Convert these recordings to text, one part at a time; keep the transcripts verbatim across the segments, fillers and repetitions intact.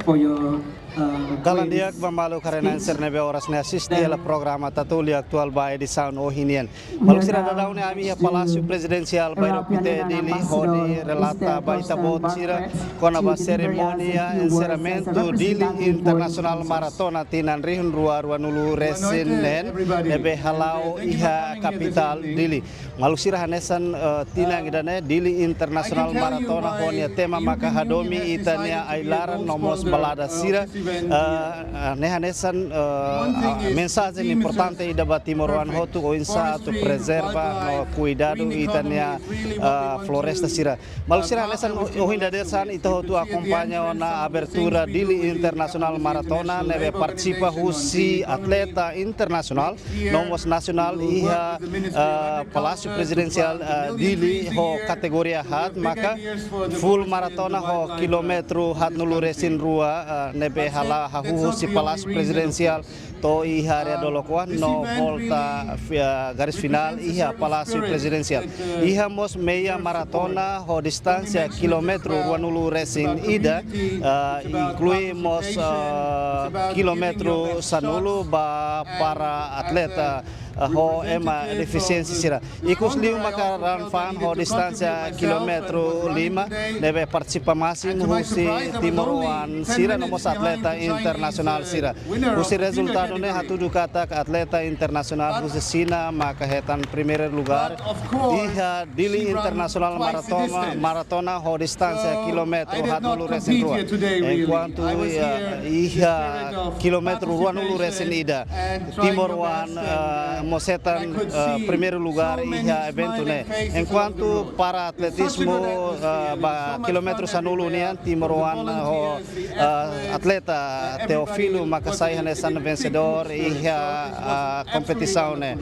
for your uh, Dalan di'ak ba maluk haree-na'in sira ne'ebé oras ne'e asiste hela programa Tatoli Atuál ba edisaun ohin nian. Maluk sira, daudaun ne'e ami iha Palásiu Prezidensiál Bairro Pité, Dili, hodi relata ba ita-boot sira kona-ba serimónia enserramentu Dili Internasionál Maratona tinan rihun rua rua-nulu resin neen ne'ebé hala'o iha kapitál Dili. Maluk sira, hanesan eh, tinan ida-ne'e, Dili Internasionál Maratona ho nia tema maka hadomi ita-nia ai-laran no mós balada sira. Eh, eh, ne'e hanesan eh, mensajen importante ida ba timoroan hotu oinsá atu prezerva no kuidadu ita-nia eh, floresta sira. Maluk sira, hanesan ohin dadeer-saan ita hotu akompaña ona abertura Dili Internasionál Maratona ne'ebé partisipa husi atleta internasionál no mós nasionál iha eh, Palásiu Prezidensiál eh, Dili ho kategoria haat, maka full maratona ho kilómetru haatnulu resin rua eh, ne'ebé hala'o hahú husi Palásiu Prezidensiál to'o iha área dolok oan no volta fi-, garis finál iha Palásiu Prezidensiál. Iha mós meia maratona ho distánsia kilómetru ruanulu resin ida, eh, inklui mós eh, kilómetru sanulu ba para atleta eh, ho ema defisiénsia sira. Ikus liu maka run fun ho distánsia kilómetru lima ne'ebé partisipa másimu husi timoroan sira no mós atleta internasionál sira. Husi rezultadu ne'e hatudu katak atleta internasionál husi Xina maka hetan primeiru lugár iha Dili Internasionál Maratona, maratona ho distánsia kilómetru haatnulu resin rua. Enkuantu iha, iha kilómetru ruanulu resin ida, timoroan eh, mós hetan eh, primeiru lugár iha eventu ne'e. Enkuantu para atletizmu eh, ba kilómetru sanulu nian, timoroan ho eh, atleta Teófilo maka sai hanesan vensedór iha eh, kompetisaun ne'e.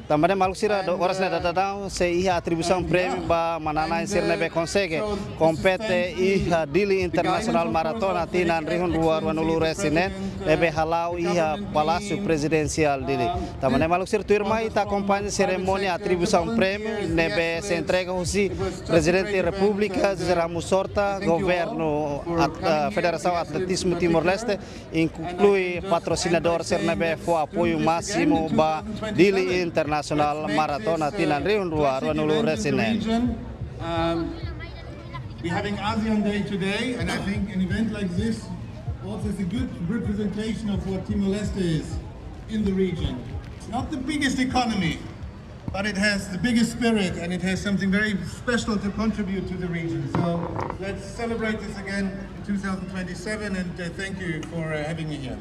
Tanba ne'e maluk sira, oras ne'e daudaun sei iha atribuisaun prémiu ba manán-na'in sira ne'ebé konsege kompete iha Dili Internasionál Maratona tinan rihun rua ruanulu resin neen ne'ebé hala'o iha Palásiu Prezidensiál Dili. Tanba ne'e maluk sira, tuirmai ita akompaña serimónia atribuisaun prémiu ne'ebé sei entrega husi Prezidente Repúblika José Ramos Horta, Governu At-, eh, Federasaun Atletizmu Timor-Leste, inklui patrosinadór sira ne'ebé fó apoiu másimu ba Dili Internasionál Maratona tinan rihun rua ruanulu resin neen. Um, we're having ASEAN Day today, and I think an event like this also is a good representation of what Timor-Leste is in the region. It's not the biggest economy, but it has the biggest spirit, and it has something very special to contribute to the region. So let's celebrate this again in two thousand twenty-seven, and uh, thank you for uh, having me here.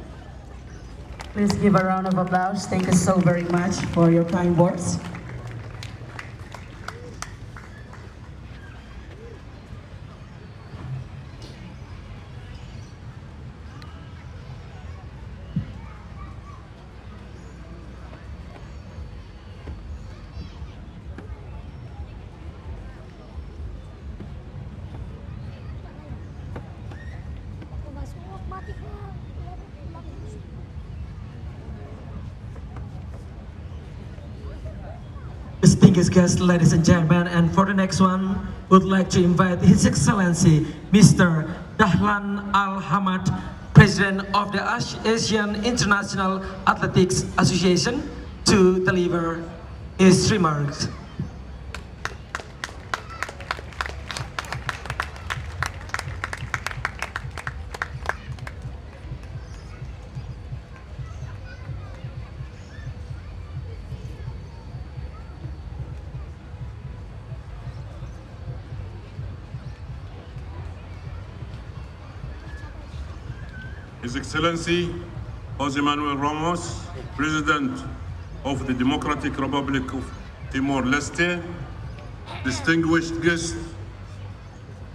Please give a round of applause. Thank you so very much for your kind words. Distinguished guests, ladies and gentlemen, and for the next one, would like to invite His Excellency Mister Dahlan Al Hamad, President of the As-, Asian International Athletics Association, to deliver his remarks. His Excellency José Manuel Ramos, President of the Democratic Republic of Timor-Leste, distinguished guests,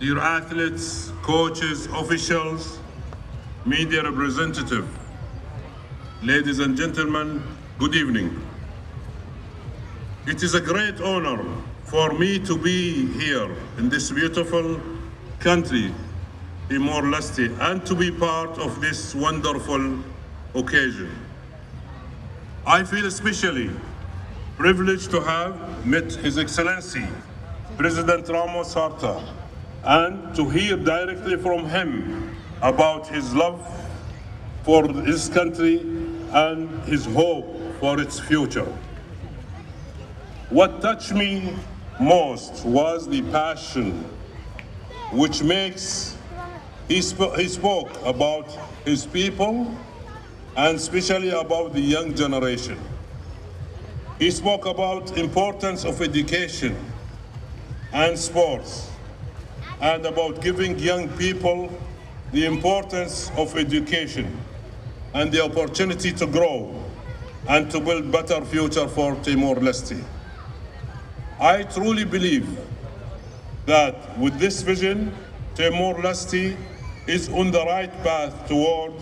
dear athletes, coaches, officials, media representative, ladies and gentlemen, good evening. It is a great honor for me to be here in this beautiful country, Timor-Leste, and to be part of this wonderful occasion. I feel especially privileged to have met His Excellency President Ramos Horta and to hear directly from him about his love for his country and his hope for its future. What touched me most was the passion which makes he, sp- he spoke about his people and especially about the young generation. He spoke about importance of education and sports and about giving young people the importance of education and the opportunity to grow and to build better future for Timor-Leste. I truly believe that with this vision, Timor-Leste is on the right path toward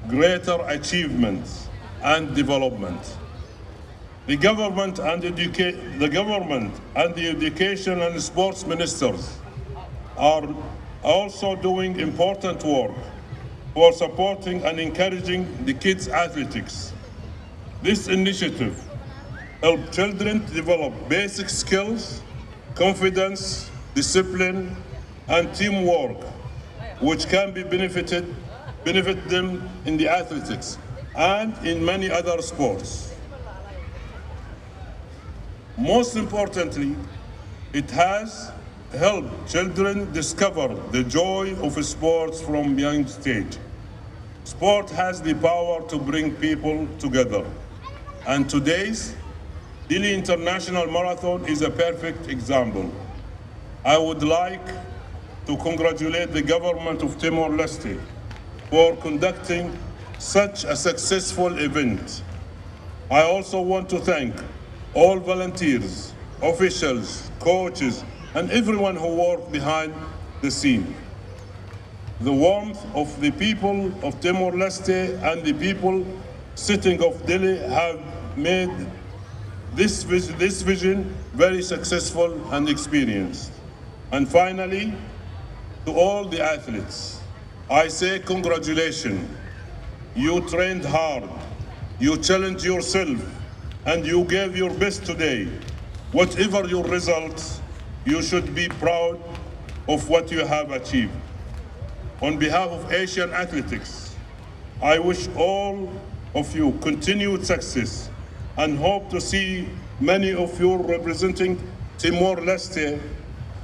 greater achievements and development. The government and educa- the government and the education and sports ministers are also doing important work for supporting and encouraging the kids athletics. This initiative helps children develop basic skills, confidence, discipline, and teamwork, which can be benefited benefit them in the athletics and in many other sports. Most importantly, it has helped children discover the joy of sports from young stage. Sport has the power to bring people together, and today's Dili International Marathon is a perfect example. I would like to congratulate the government of Timor-Leste for conducting such a successful event. I also want to thank all volunteers, officials, coaches, and everyone who worked behind the scene. The warmth of the people of Timor-Leste and the people city of Dili have made this, vis- this vision very successful and experienced. And finally, to all the athletes, I say congratulations. You trained hard, you challenged yourself, and you gave your best today. Whatever your results, you should be proud of what you have achieved. On behalf of Asian athletics, I wish all of you continued success and hope to see many of you representing Timor-Leste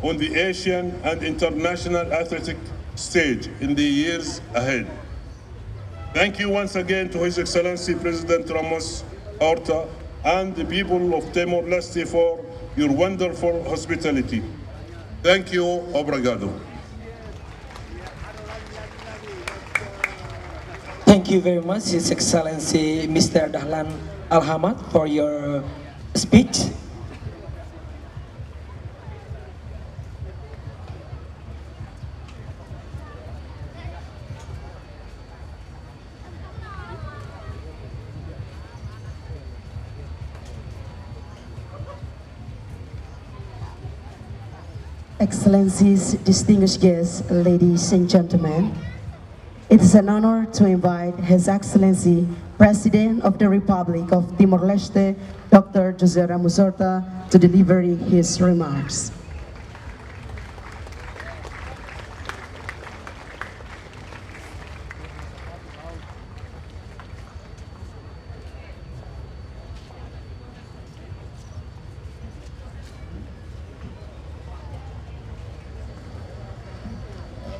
on the Asian and international athletic stage in the years ahead. Thank you once again to His Excellency President Ramos Horta and the people of Timor-Leste for your wonderful hospitality. Thank you. Obrigado. Thank you very much, His Excellency Mister Dahlan Al-Hamad, for your speech. Excellencies, distinguished guests, ladies and gentlemen, it is an honor to invite His Excellency President of the Republic of Timor-Leste, Doctor José Ramos Horta, to deliver his remarks.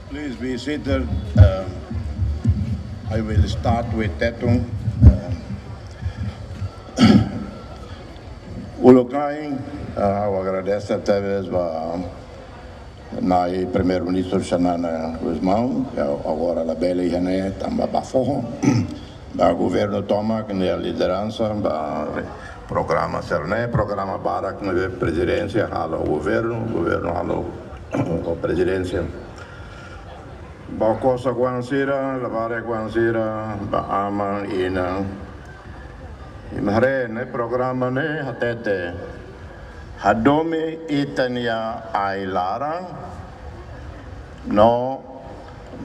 Please be seated. Um, I will start with Tetun. Um, Uluk-na'in, uh, ha'u agradese tebes ba Na'i Primeiru-Ministru Xanana Gusmão, ke agora labele iha ne'e tanba bá foho. Ba governu tomak nia lideransa, ba programa sira-ne'e, programa barak ne'ebé prezidénsia halo governu, governu halo ho prezidénsia. Ba kosa-oan sira, labarik-oan sira, ba aman, inan. Imi haree ne'e programa ne'e hatete. Hadomi ita-nia ai-laran no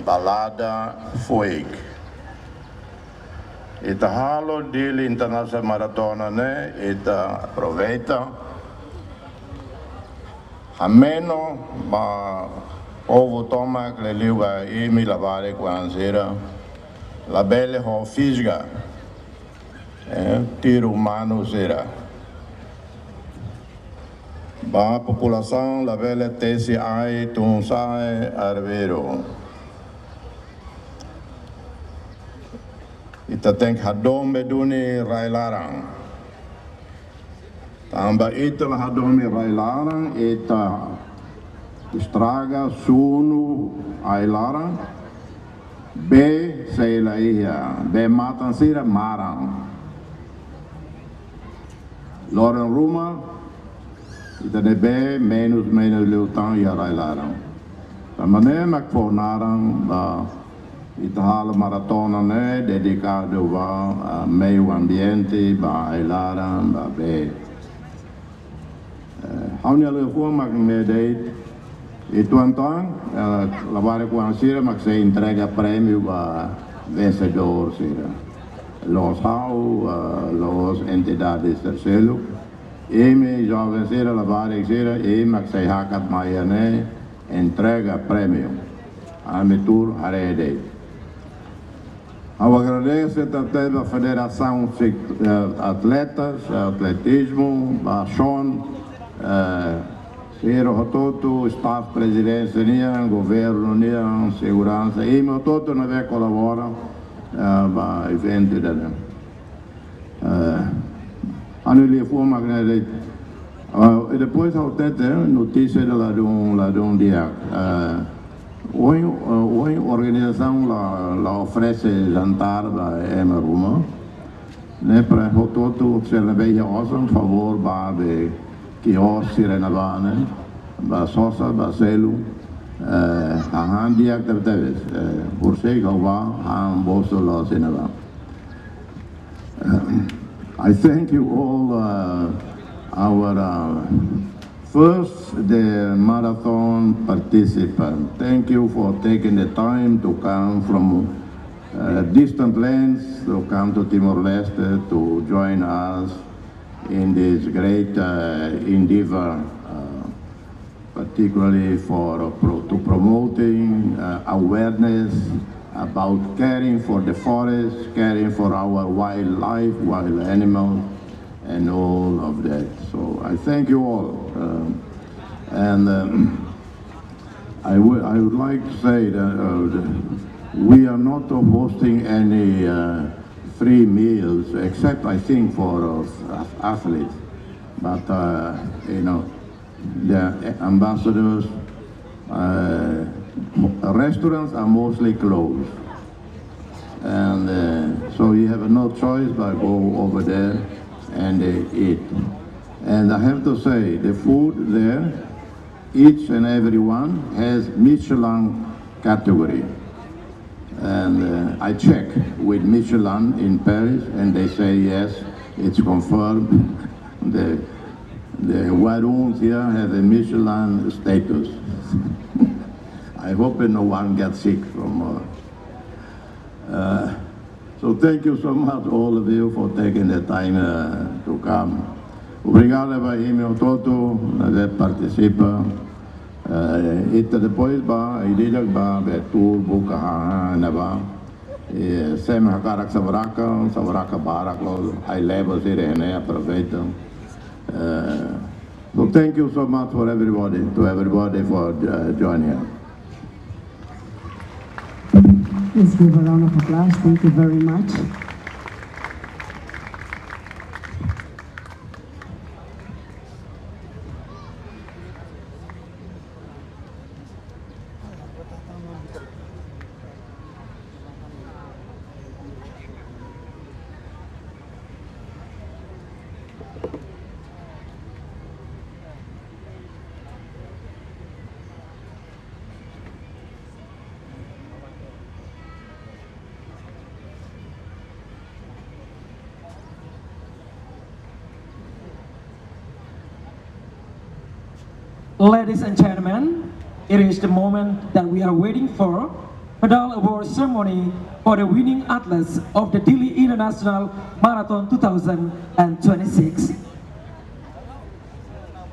balada fuik. Ita halo Dili International Marathon ne'e, ita aproveita hameno ba Povu tomak, liuliu ba imi labarik-oan sira, labele ho fisga, eh, tiru manu sira. Ba populasaun labele tesi ai tun sa'e arbiru. Ita tenke hadomi duni rai-laran. Tanba ita la hadomi rai-laran, ita estraga, sunu ai-laran, bee sei la iha, bee-matan sira maran. Loron ruma, ita-nia bee menus, menus liután iha rai-laran. Tanba ne'e mak fó naran ba ita halo maratona ne'e dedikadu ba, ah, meiu ambiente, ba ai-laran, ba bee. Eh, ha'u-nia liafuan mak ne'e de'it, i tuan-tuan, eh, labarik-oan sira mak sei entrega prémiu ba vensedór sira. La'ós ha'u, eh, la'ós entidade terseru. Imi joven sira, labarik sira, imi mak sei hakat mai iha ne'e, entrega prémiu. Ami tuur haree de'it. Ha'u agradese tebes ba Federasaun Sik-, eh, Atletas, eh, Atletizmu, ba Sean, eh, sira hotu-hotu, staff prezidénsia nian, governu nian, seguransa, imi hotu-hotu ne'ebé kolabora, eh, ba eventu ida-ne'e. Eh, ha'u-nia liafuan mak ne'e de'it. Ah, i depois ha'u hatete, eh, notísia ida ladún, ladún di'ak. Eh, ohin, eh, ohin organizasaun la, la oferese jantar ba ema ruma. Ne'e para hotu-hotu sira ne'ebé iha osan, favór bá be kios sira ne'ebá ne'e, bá sosa, bá selu. Eh, hahán di'ak tebetebes. Eh, horiseik ha'u bá, han bosu loos iha ne'ebá. I thank you all, uh, our, uh, first, the marathon participant. Thank you for taking the time to come from, uh, distant lands to come to Timor-Leste to join us in this great, uh, endeavor, uh, particularly for pro-, to promoting, uh, awareness about caring for the forest, caring for our wildlife, wild animals, and all of that. So I thank you all. Um, and, um, I would, I would like to say that, uh, the, we are not hosting any, uh, free meals, except, I think, for, uh, ath-, athletes. But, uh, you know, the ambassadors, uh, restaurants are mostly closed. And, uh, so you have no choice but go over there and, uh, eat. And I have to say, the food there, each and every one has Michelin category. And, uh, I check with Michelin in Paris, and they say, "Yes, it's confirmed." The, the Waruns here have a Michelin status. I hope no one gets sick from, uh, uh, so thank you so much, all of you, for taking the time, uh, to come. Obrigadu ba imi hotu-hotu ne'ebé partisipa. Eh, ita depois bá, ida-idak bá, be tuur buka hahán ne'ebá. Eh, se imi hakarak savaraka, savaraka barak loos, high level sira ne'e aproveita. Eh, so thank you so much for everybody, to everybody for, uh, joining us. Please give a round of applause. Thank you very much. Ladies and gentlemen, it is the moment that we are waiting for, medal award ceremony for the winning athletes of the Dili International Marathon two thousand twenty-six.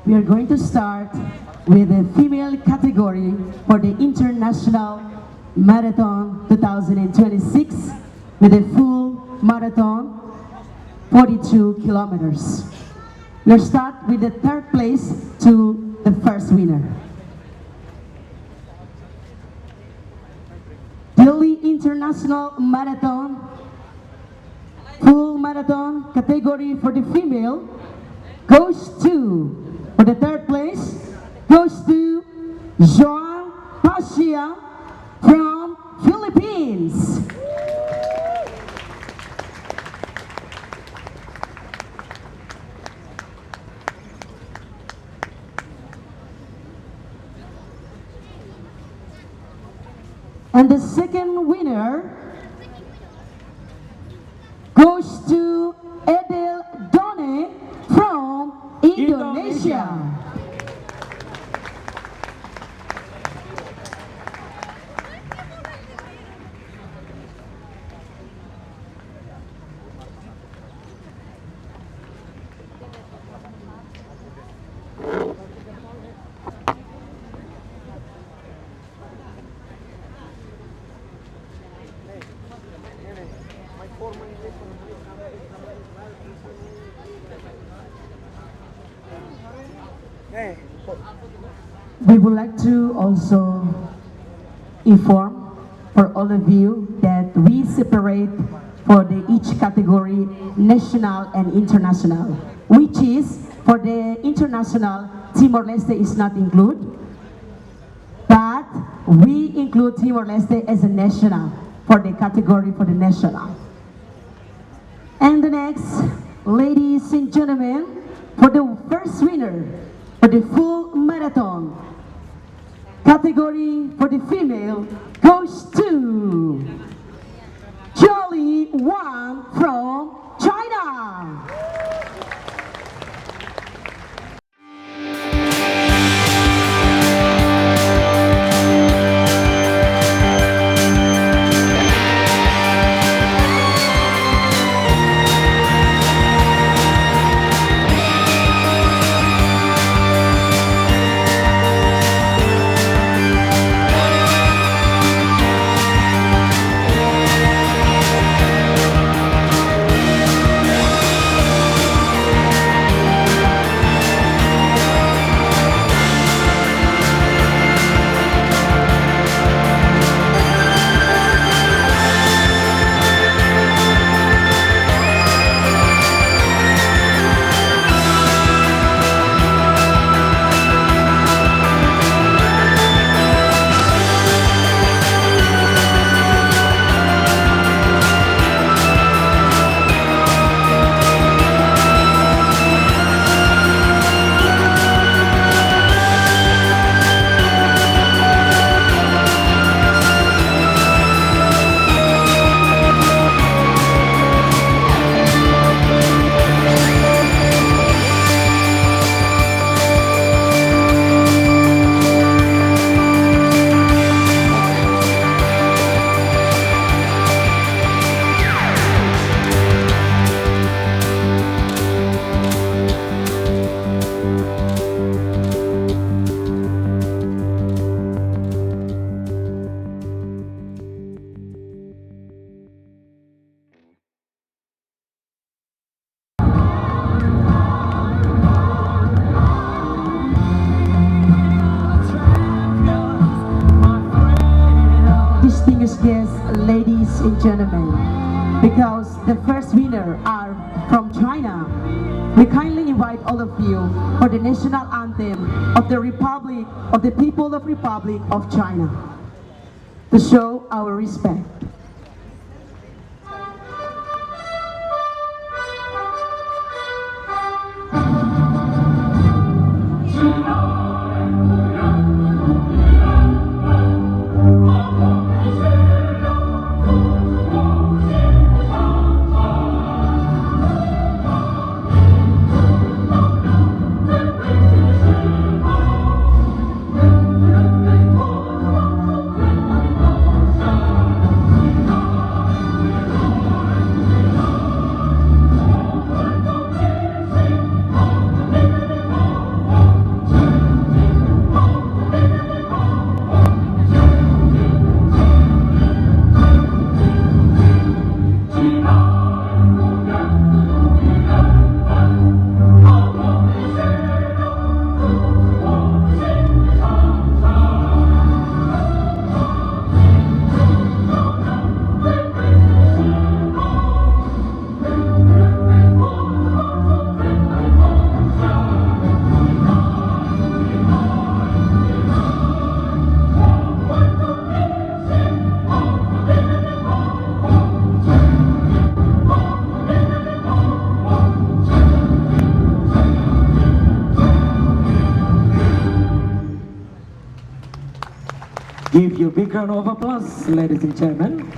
We are going to start with the female category for the International Marathon two thousand twenty-six with a full marathon, forty-two kilometers. We'll start with the third place to the first winner. Delhi International Marathon, full marathon category for the female goes to, for the third place, goes to Joan Pasia from Philippines. And the second winner goes to Edel Done from Indonesia. We would like to also inform for all of you that we separate for the each category, national and international, which is for the international, Timor-Leste is not included, but we include Timor-Leste as a national for the category for the national. And the next, ladies and gentlemen, for the first winner for the full marathon category for the female goes to Jolly Wang from China. Distinguished guests, ladies and gentlemen, because the first winner are from China, we kindly invite all of you for the national anthem of the Republic, of the People of Republic of China, to show our respect. Give your big round of applause, ladies and gentlemen.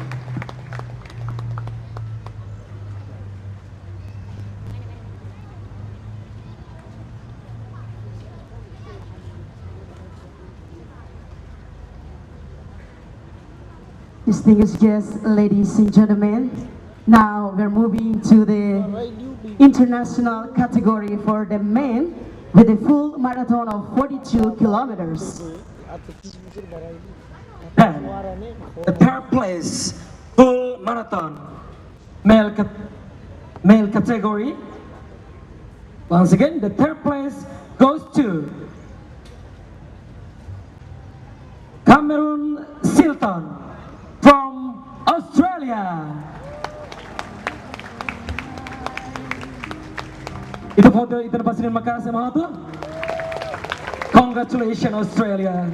Distinguished guests, ladies and gentlemen, now we're moving to the international category for the men with a full marathon of forty-two kilometers. Then, the third place, full marathon, male cat-, male category. Once again, the third place goes to Cameron Silton from Australia. Ita foto, ita-nia pasirin maka'as ema hotu. Congratulations, Australia.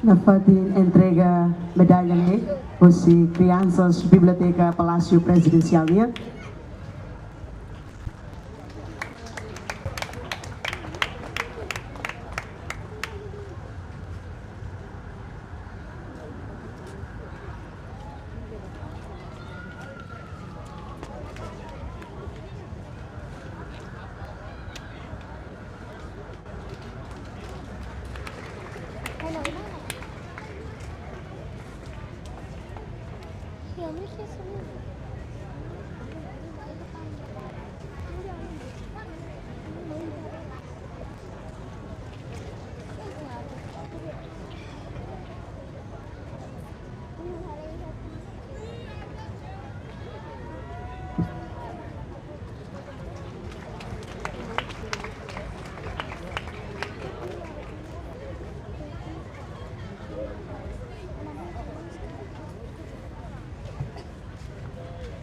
Nafatin entrega medalla ne'e husi kriansas Biblioteka Palásiu Prezidensiál nian.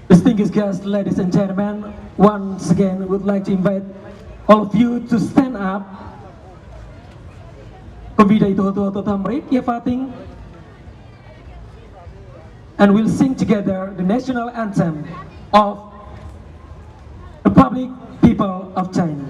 Distinguished guests, ladies and gentlemen, once again, we would like to invite all of you to stand up. Konvida ita hotu-hotu atu hamriik iha fatin. And we'll sing together the national anthem of the Republic People of China.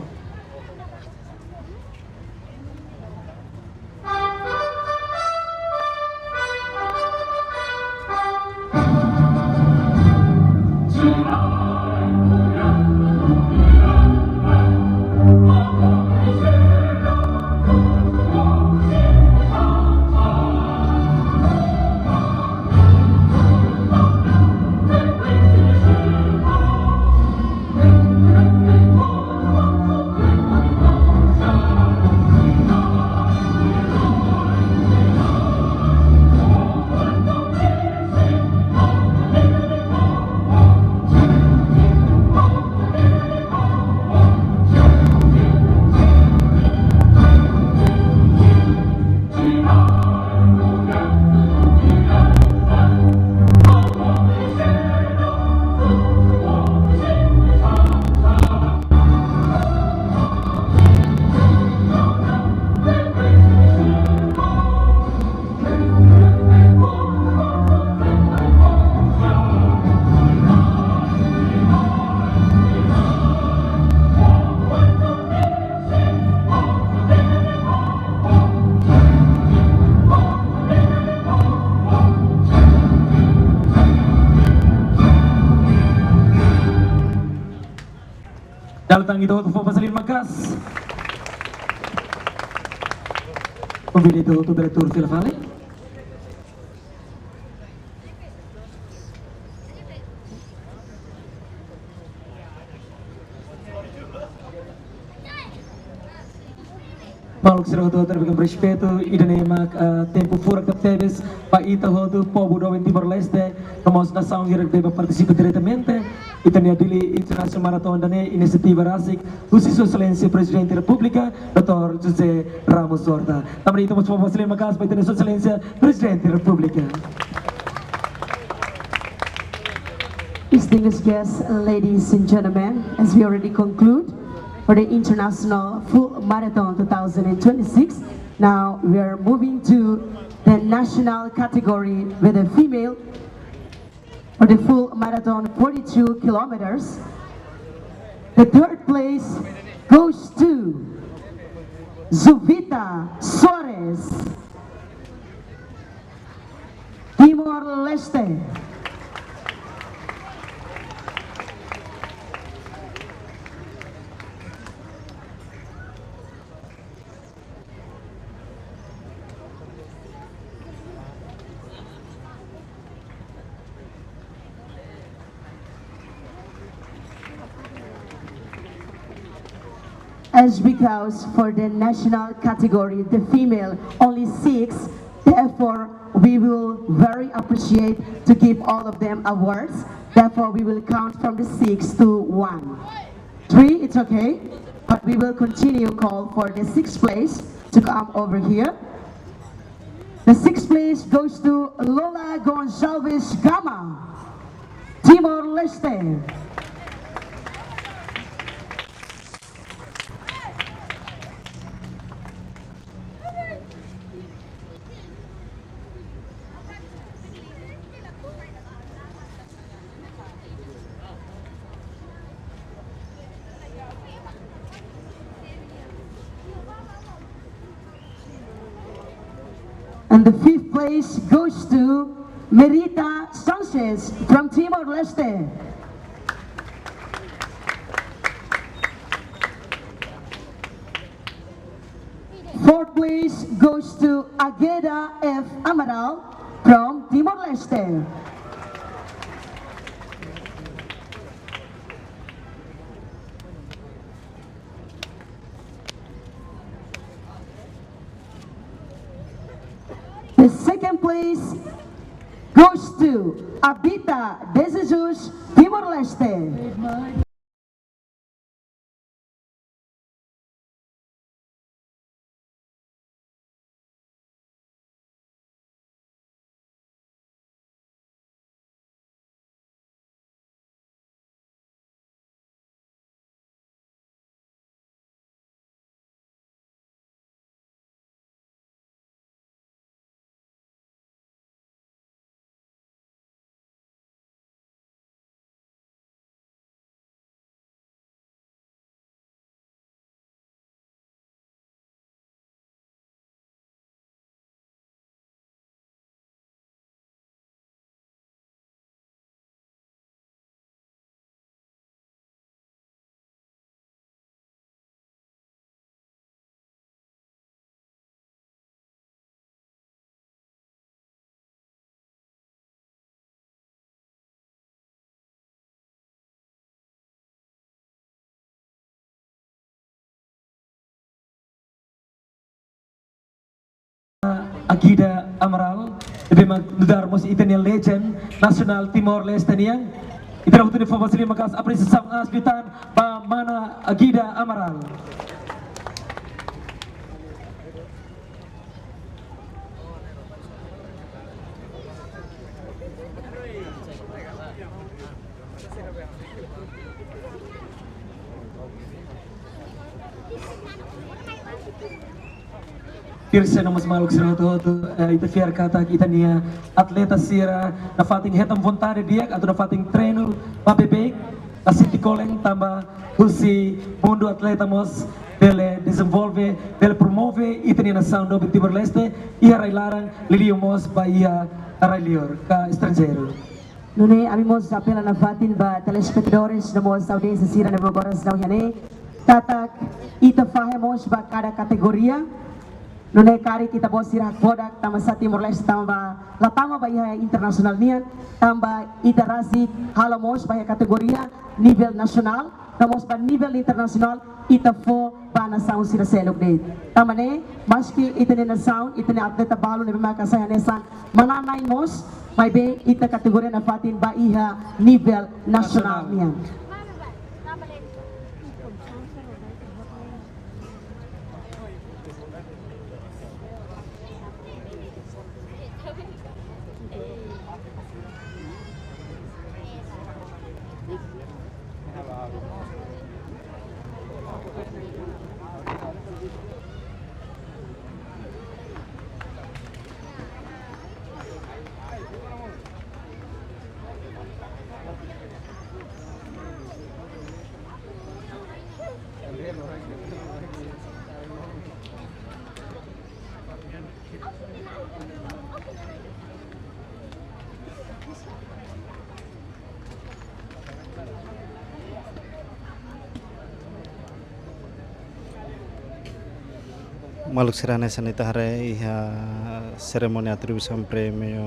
Halo tanba ita hotu fó basa liman maka'as. Konvida ita hotu bele tuur fila fali. Maluk sira hotu-hotu, ne'ebé ami respeita, ida-ne'e mak, eh, tempu furak tebes ba ita hotu, povu doben Timor-Leste, no mós nasaun hirak ne'ebé partisipa diretamente ita-nia Dili International Marathon ida-ne'e, inisiativa rasik husi Sua Exelénsia Prezidente Repúblika, doutór José Ramos Horta. Tanba ne'e ita mós fó basa liman maka'as ba ita-nia Sua Exelénsia Prezidente Repúblika. Distinguished guests, ladies and gentlemen, as we already conclude for the International Full Marathon two thousand twenty-six, now we are moving to the national category with a female for the full marathon, forty-two kilometers. The third place goes to Juvita Soares, Timor-Leste. As because for the national category, the female only six, therefore we will very appreciate to give all of them awards. Therefore, we will count from the six to one. Three, it's okay, but we will continue call for the sixth place to come over here. The sixth place goes to Lola Gonçalves Gama, Timor-Leste. And the fifth place goes to Merita Sanchez from Timor-Leste. Fourth place goes to Ageda F Amaral from Timor-Leste. The second place goes to Abita de Jesus, Timor-Leste. Agida Amaral, ne'ebé mak nu'udar mós ita-nia legend nasionál Timor-Leste nian. Ita hotu fó basa liman maka'as, apresiasaun aas liután ba mana Agida Amaral. Tersa no mós maluk sira hotu-hotu, eh, ita fiar katak ita-nia atleta sira nafatin hetan vontade di'ak atu nafatin treinu ba beibeik, la sente kolen tanba husi mundu atleta mós bele dezenvolve, bele promove ita-nia nasaun doben Timor-Leste iha rai-laran, liuliu mós ba iha rai-liur ka estranjeiru. Nune'e ami mós apela nafatin ba telespetadores no mós audiénsia sira ne'ebé agora daudaun iha ne'e, katak ita fahe mós ba kada kategoria. Nune'e karik ita-boot sira hakfodak tama sá Timor-Leste, tama ba, la tama ba iha internasionál nian, tanba ita rasik halo mós ba iha kategoria nivel nasionál, no mós ba nivel internasionál ita fó ba nasaun sira seluk de'it. Tanba ne'e, maski ita-nia nasaun, ita-nia atleta balu ne'ebé maka sai hanesan manán-na'in mós, maibé ita kategoria nafatin ba iha nivel nasionál nian. Maluk sira, hanesan ita haree iha serimónia atribuisaun prémiu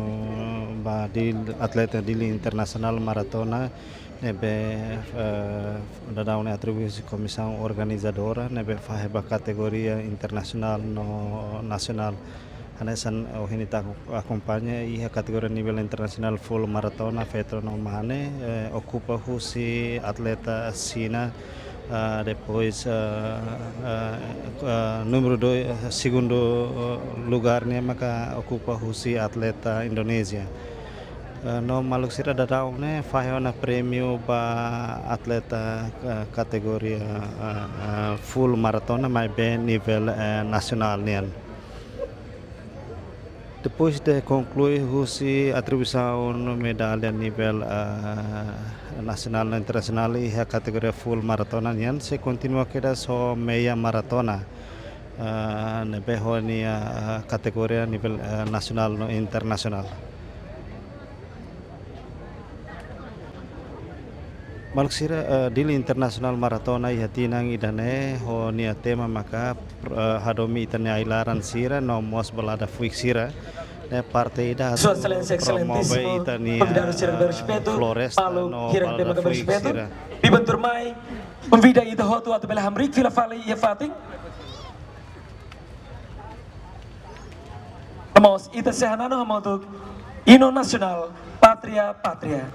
ba Dili, atleta Dili Internasionál Maratona, ne'ebé, eh, daudaun ne'e atribui husi komisaun organizadora, ne'ebé fahe ba kategoria internasionál no nasionál. Hanesan ohin ita akompaña iha kategoria nivel internasionál full maratona, feto no mane, eh, okupa husi atleta Xina, ah, depois, ah, ah, ah, númeru dois, segundu, ah, lugár ne'e maka okupa husi atleta Indonézia. Eh, no maluk sira, daudaun ne'e fahe ona prémiu ba atleta, eh, kategoria, eh, eh, full maratona, maibé nivel, eh, nasionál nian. Depois de konklui husi atribuisaun medalla nivel, eh, nasionál no internasionál iha kategoria full maratona nian, sei kontinua kedas ho meia maratona, eh, ne'ebé ho nia, eh, kategoria nivel, eh, nasionál no internasionál. Maluk sira, eh, Dili Internasionál Maratona iha tinan ida-ne'e ho nia tema maka, eh, hadomi ita-nia ai-laran sira no mós balada fuik sira. Ne'e parte ida atu promove ita-nia, eh, floresta no balada fuik sira. Sua Exelénsia Exelentísimu Konvidadu sira ne'ebé maka merespeitu, Biban Turmai, konvida ita hotu atu bele hamriik fila fali iha fatin. Vamos, ita sei hananu hamutuk hinu nasionál, Pátria, Pátria.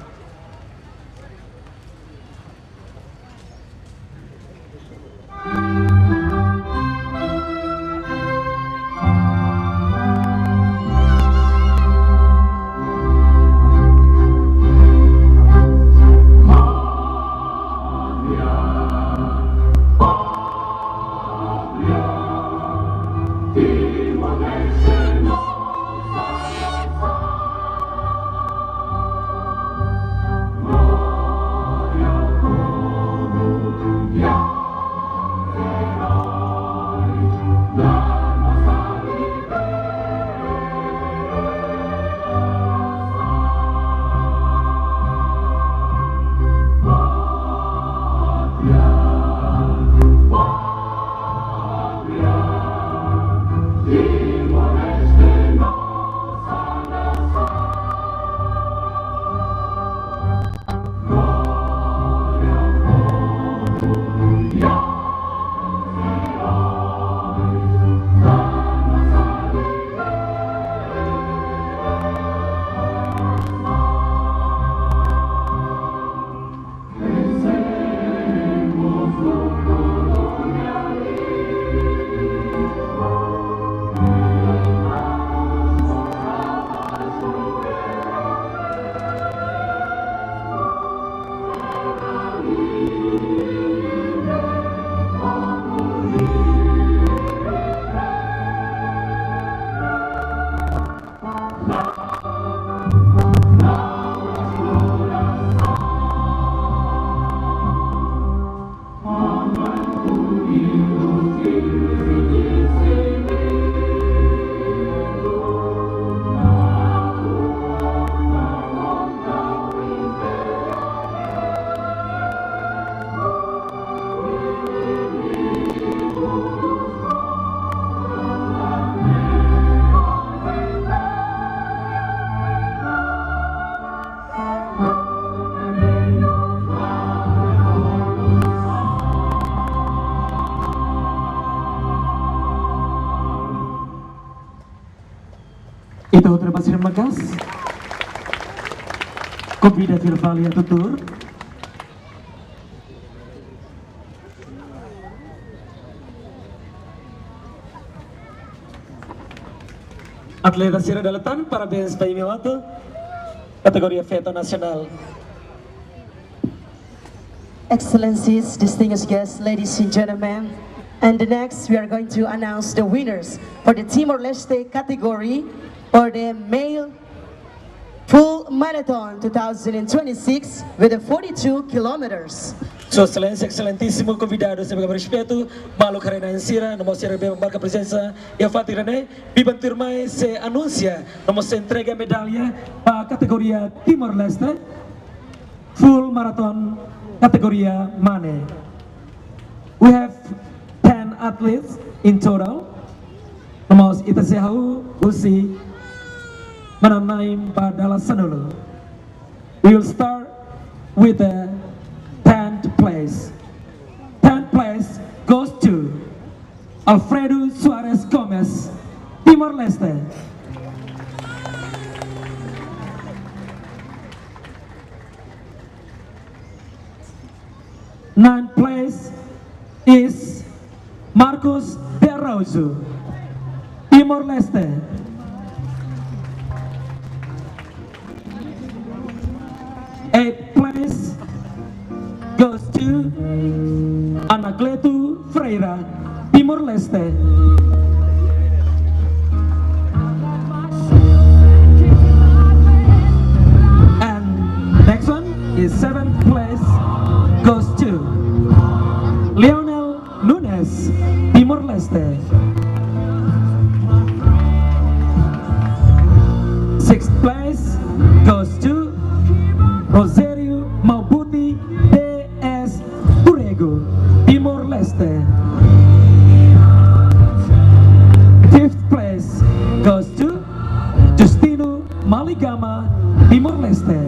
Terima kasih, makasih. Konvida fila fali atu tuur. Atleta sira dala ida tan, parabéns ba imi hotu. Kategoria feto nasionál. Excellencies, distinguished guests, ladies and gentlemen, and the next we are going to announce the winners for the Timor-Leste category for the male full marathon two thousand twenty-six with the forty-two kilometers. Sua Exelénsia, exelentísimu konvidadu, sira-ne'ebé respeitu, maluk haree-na'in sira, no mós sira-ne'ebé marka prezensa iha fatin ida-ne'e, biban tuirmai sei anunsia, no mós sei entrega medalla ba kategoria Timor-Leste full marathon kategoria mane. We have ten athletes in total. No mós ita sei hahú husi manán-na'in ba dala sanulu. We will start with the tenth place. Tenth place goes to Alfredo Soares Gomes, Timor-Leste. Ninth place is Marcos de Araújo, Timor-Leste. Eighth place goes to Anacleto Ferreira, Timor-Leste. And next one is seventh place goes to Leonel Nunes, Timor-Leste. Sixth place goes to Rogério Maubuti de S Turego, Timor-Leste. Fifth place goes to Justino Maligama, Timor-Leste.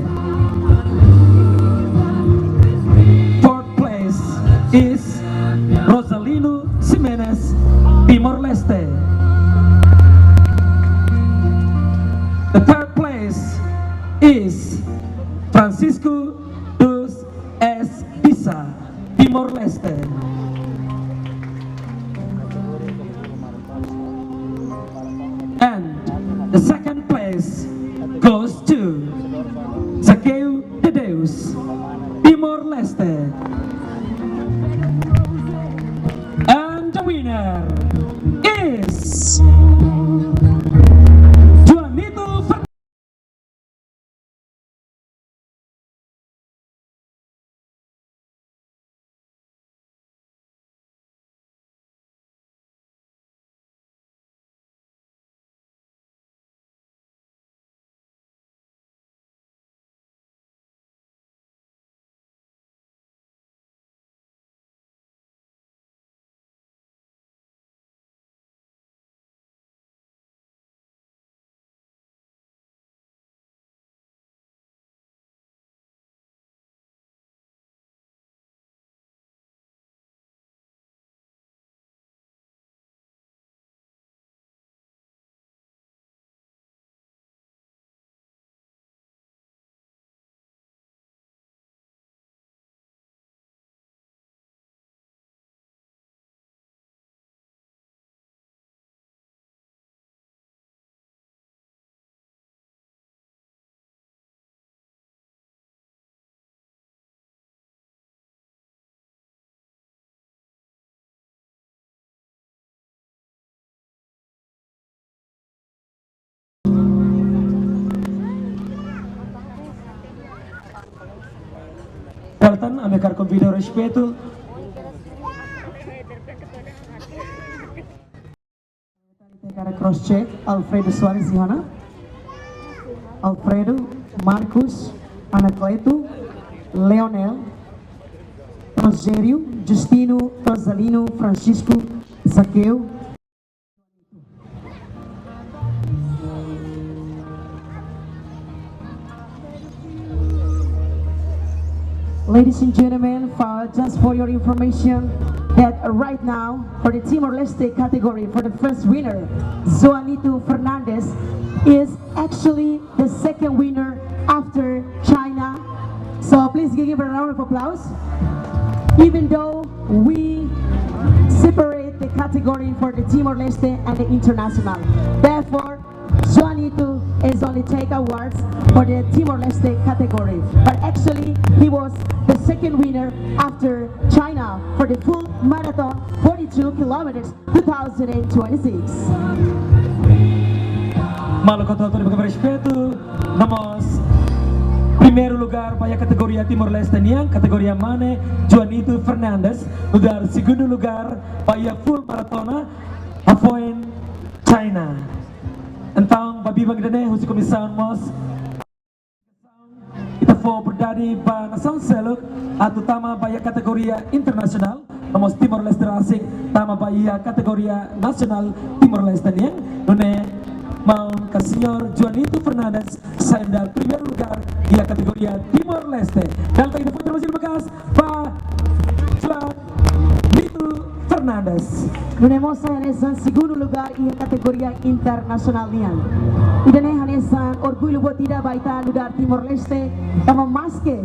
Fourth place is Rosalino Ximenes, Timor-Leste. The third place is Francisco dos S Pisa, Timor-Leste. And the second place goes to Zaqueu de Deus, Timor-Leste. And the winner is Juanito Fer- Dala ida tan, ami hakarak konvida ho respeitu. Ita hakarak cross check, Alfredo Soares iha ona. Alfredo, Marcos, Anacleto, Leonel, Rogério, Justino, Rosalino, Francisco, Zaqueu. Ladies and gentlemen, for, just for your information, that right now, for the Timor-Leste category, for the first winner, Joanito Fernandes, is actually the second winner after China. So please give him a round of applause. Even though we separate the category for the Timor-Leste and the international. Therefore, Joanito is only take awards for the Timor-Leste category. But actually, he was the second winner after China for the full marathon, forty-two kilometers, two thousand and twenty-six. Maluk hotu-hotu, respeitu, no mós primeiru lugar ba iha kategoria Timor-Leste nian, kategoria mane, Joanito Fernandes, nu'udar segundu lugar ba iha full maratona, hafoin China. Entaun, ba biban ida-ne'e, husi komisaun mós, ita fó oportunidade ba nasaun seluk atu tama ba iha kategoria internasionál, no mós Timor-Leste rasik tama ba iha kategoria nasionál Timor-Leste nian, nune'e maun ka señór Joanito Fernandes sai nu'udar primeiru lugar iha kategoria Timor-Leste. Dala ita fó terima kasih ba Joanito Fernandes. Nune'e mós sai hanesan segundu lugar iha kategoria internasionál nian. Ida-ne'e hanesan orgullu boot ida ba ita nu'udar Timor-Leste, tanba maske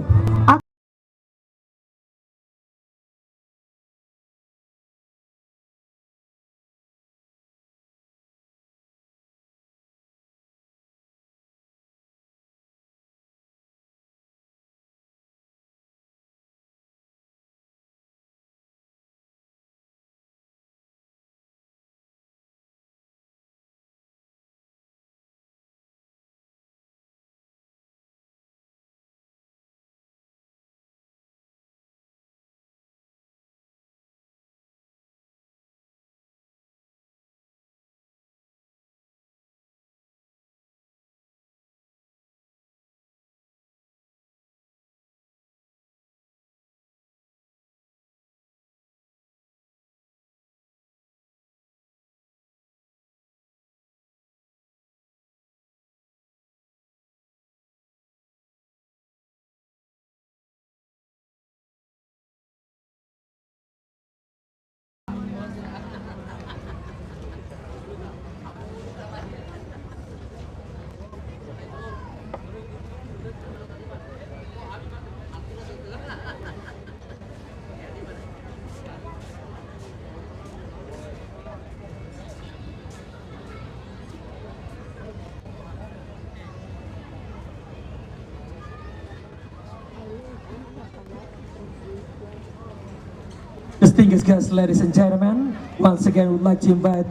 Distinguished guests, ladies and gentlemen, once again, we would like to invite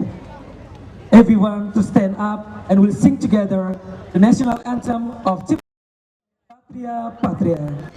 everyone to stand up and we'll sing together the national anthem of Timor. Pátria, pátria.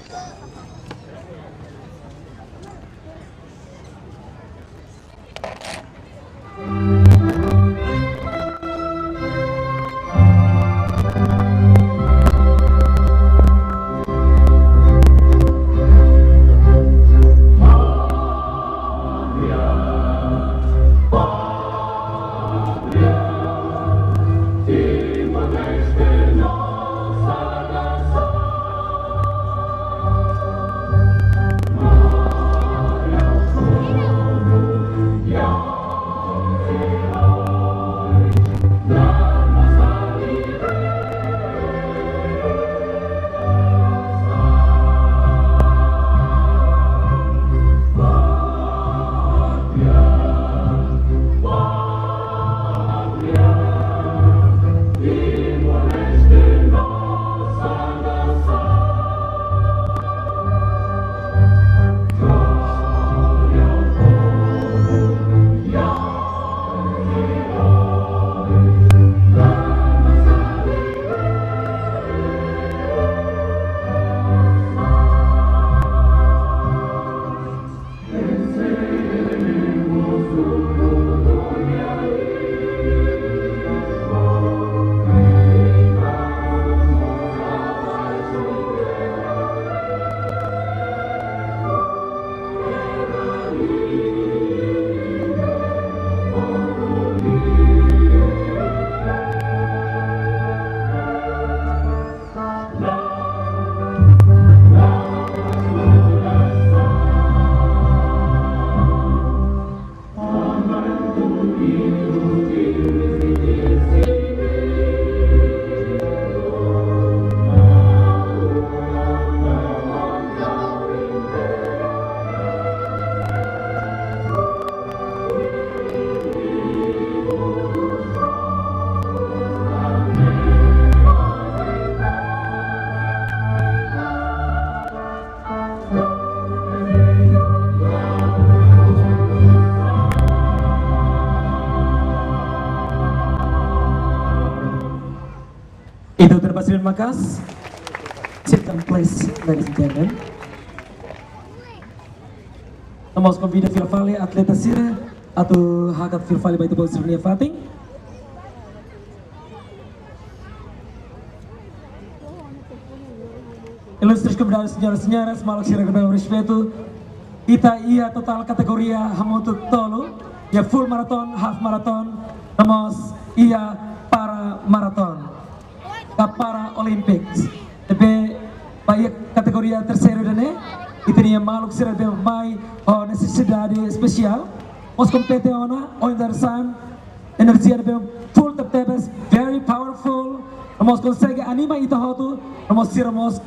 Terima kasih. Sit down, please, ladies and gentlemen. No mós konvida fila fali atleta sira atu hakat fila fali ba ita-boot sira-nia fatin. Ilustres konvidadus, senhoras e senhores, maluk sira ne'ebé ho respeitu, ita iha totál kategoria hamutuk tolu, iha full marathon, half marathon, no mós iha para marathon ka Paralympics. Ne'ebé ba iha kategoria terseiru ida-ne'e, ita-nia maluk sira ne'ebé mai ho nesesidade espesiál, mós kompete ona, ohin dadeer-saan, enerjia ne'ebé full tebetebes, very powerful, no mós konsege anima ita hotu, no mós sira mós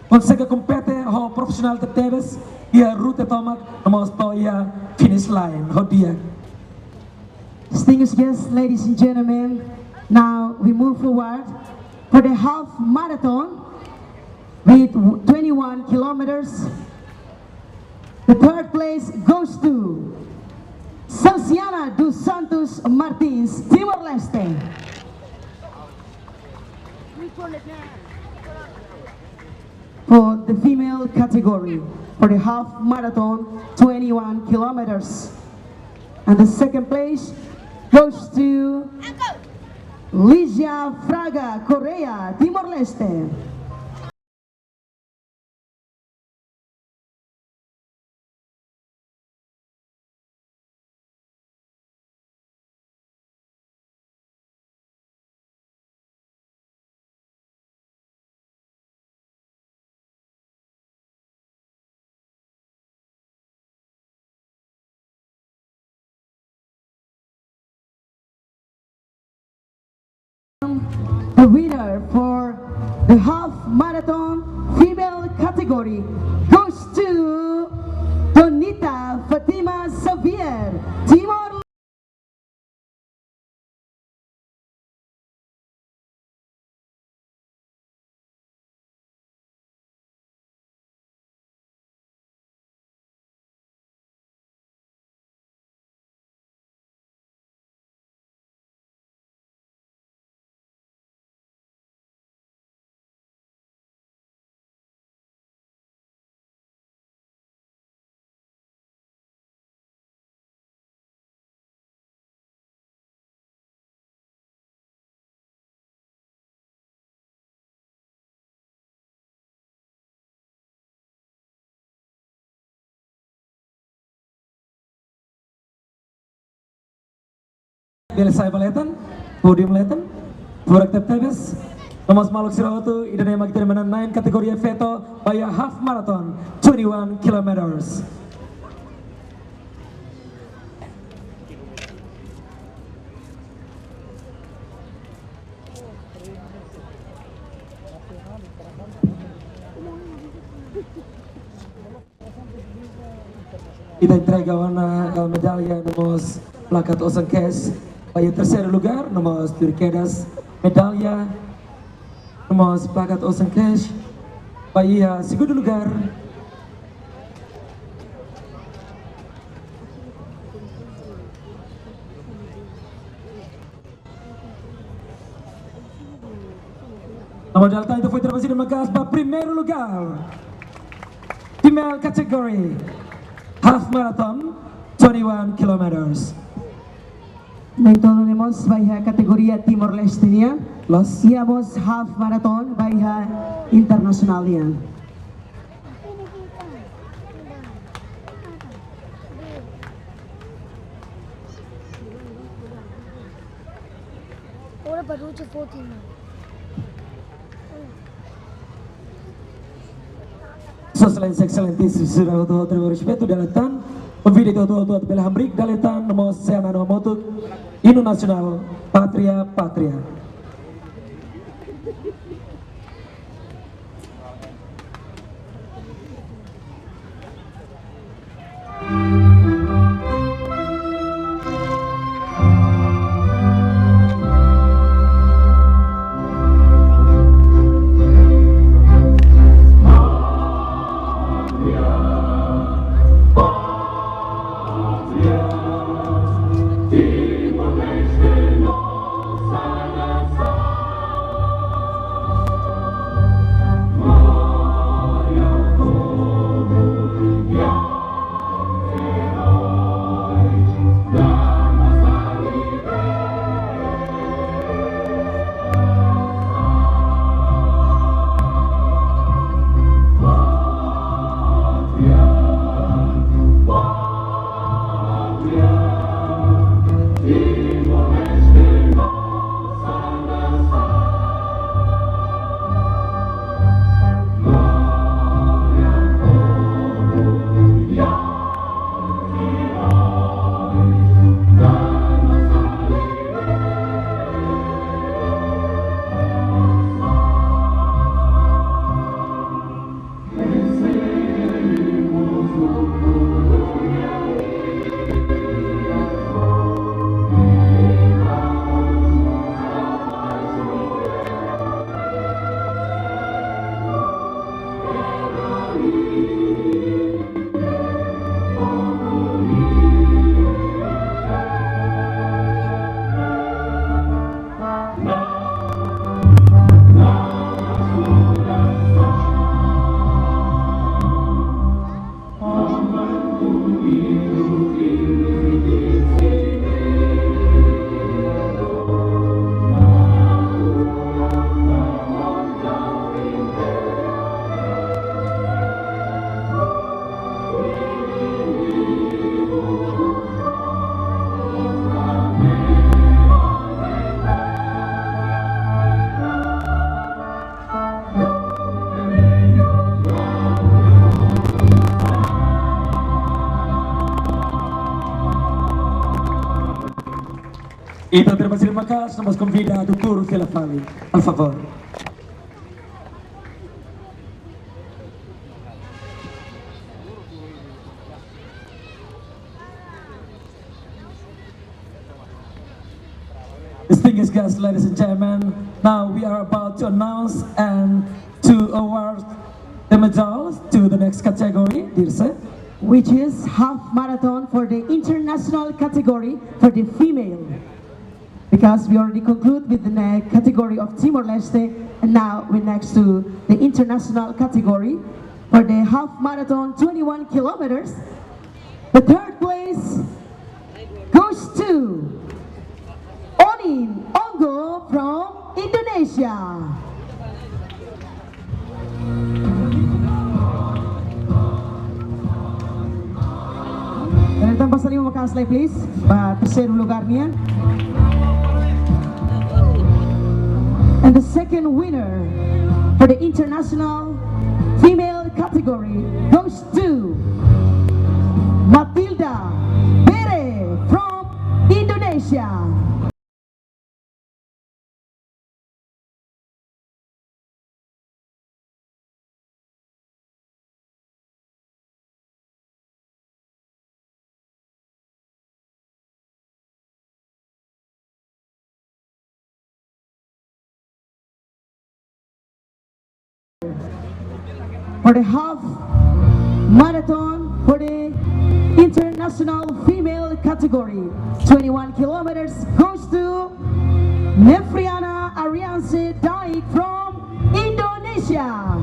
konsege kompete ho profisionál tebetebes, iha rute tomak, no mós to'o iha finish line ho di'ak. Distinguished guests, ladies and gentlemen, now we move forward for the half marathon with twenty-one kilometers. The third place goes to Sauciana dos Santos Martins, Timor-Leste. For the female category, for the half marathon, twenty-one kilometers. And the second place goes to Ligia Fraga Correia, Timor-Leste. The winner for the half marathon female category goes to Donita Fatima Xavier, Timor. Bele sai ba leten, pódium leten, furak tebetebes. No mós maluk sira hotu, ida-ne'e mak ita-nia manán-na'in kategoria feto, ba iha half marathon, twenty-one kilometers. Ita entrega ona, eh, medalla no mós plakat osan cash ba iha terseiru lugár, no mós tuir kedas medalla no mós plakat osan cash ba iha segundu lugár. No mós dala ida tan ita fó terima kasih maka'as ba primeiru lugár. Female category, half marathon, twenty-one kilometers. Na'in-tolu ne'e mós ba iha kategoria Timor-Leste nian. Loos. Iha mós half marathon ba iha internasionál nian. Ora ba Route fourteen, no. Sua Exelénsia, Exelénsia, sira hotu-hotu, respeitu, dala ida tan. Konvida ita hotu-hotu atu bele hamriik dala ida tan, no mós sena no hamutuk, inu nasionál, Pátria, Pátria. Entaun, terima kasih, maka'as, no mós konvida doutór fila fali, por favor. Distinguished guests, ladies and gentlemen, now we are about to announce and to award the medals to the next category, Dirce, which is half marathon for the international category for the female. Because we already conclude with the ne-, category of Timor-Leste, and now we're next to the international category for the half marathon, twenty-one kilometers. The third place goes to Onin Ongo from Indonesia. Entaun, basa liman maka'as lai, please, ba terseiru lugar nian. And the second winner for the international female category goes to Matilda Bere from Indonesia. For the half marathon for the international female category, twenty-one kilometers, goes to Nefriana Arianse Daik from Indonesia.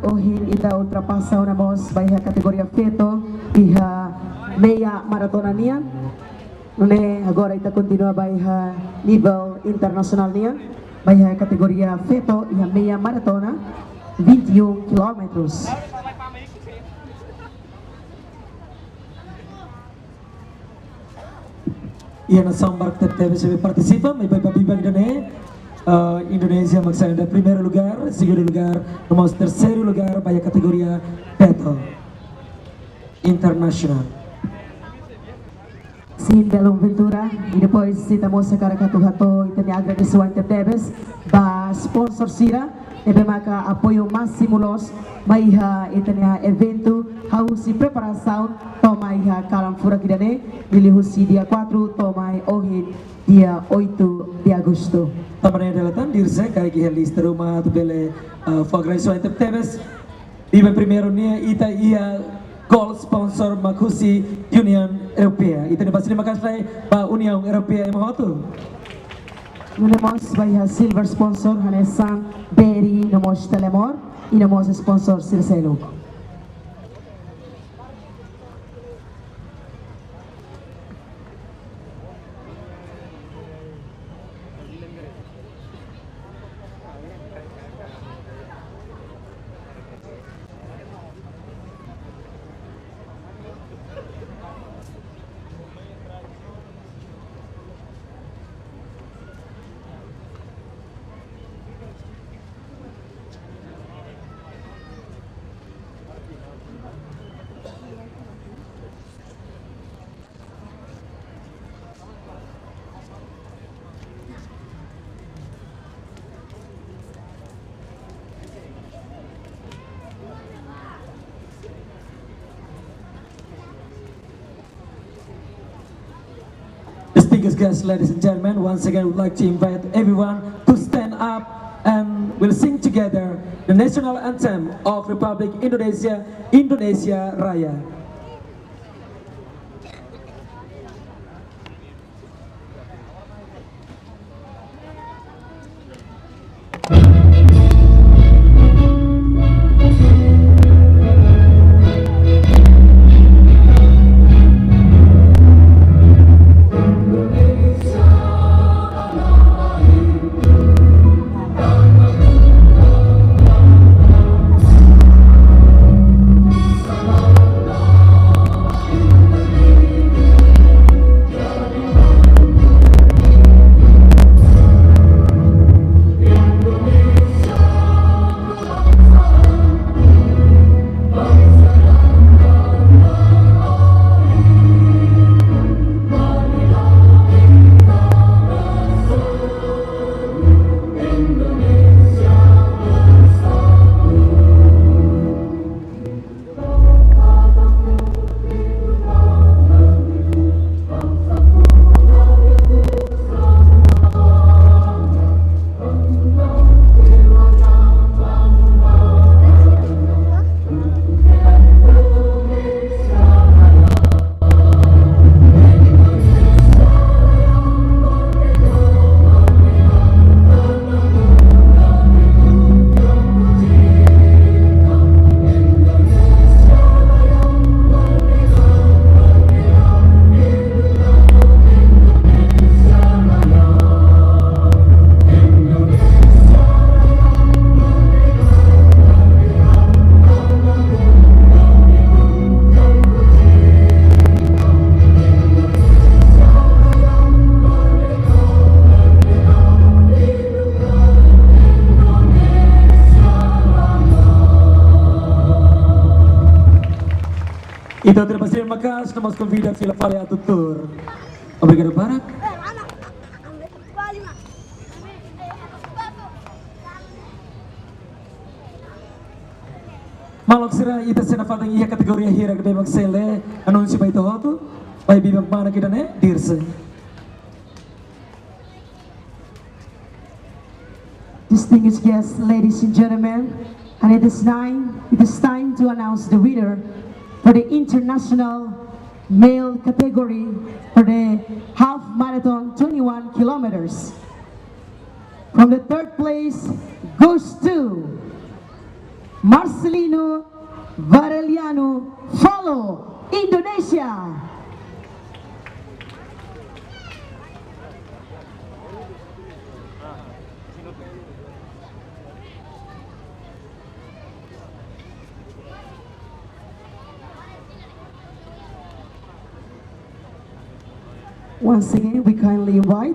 Ohin ita ultrapasa ona mós ba iha kategoria feto, iha meia maratona nian. Nune'e agora ita kontinua ba iha nivel internasionál nian, ba iha kategoria feto, iha meia maratona, vinte e um quilómetros. Iha nasaun barak tebes ne'ebé partisipa, maibé ba biban ida-ne'e, eh, Indonézia mak sai primeiru lugar, segundu lugar, no mós terseiru lugar ba iha kategoria feto internasionál. Sin, belun Ventura, i depois ita mós hakarak atu hato'o ita-nia agradesimentu tebes ba sponsor sira ne'ebé maka apoiu másimu loos ba iha ita-nia eventu, hahú husi preparasaun to'o mai iha kalan furak ida-ne'e, liuhusi dia quatro to'o mai ohin dia oito de agosto. Tanba ne'e dala ida tan, Dirce, karik iha lista ruma atu bele, eh, fó agradesimentu tebes. Biban primeiru nian ita iha gold sponsor mak husi União Europeia. Ita-nia basa liman maka'as lai ba União Europeia ema hotu. Nune'e mós ba iha silver sponsor hanesan Beri no mós Telemor, i no mós sponsor sira seluk. Distinguished guests, ladies and gentlemen, once again, I would like to invite everyone to stand up and we'll sing together the national anthem of Republic Indonesia, Indonesia Raya. Ita terima kasih, no mós konvida fila fali atu tuur. Obrigadu barak. Maluk sira, ita sei nafatin iha kategoria hirak ne'ebé mak sei lee anúnsiu ba ita hotu. Bainhira mak mana ida-ne'e, Dirce. Distinguished guests, ladies and gentlemen, and it is time, it is time to announce the winner for the international male category for the half marathon twenty-one kilometers. From the third place goes to Marcelino Vareliano Falo, Indonesia. Once again, we kindly invite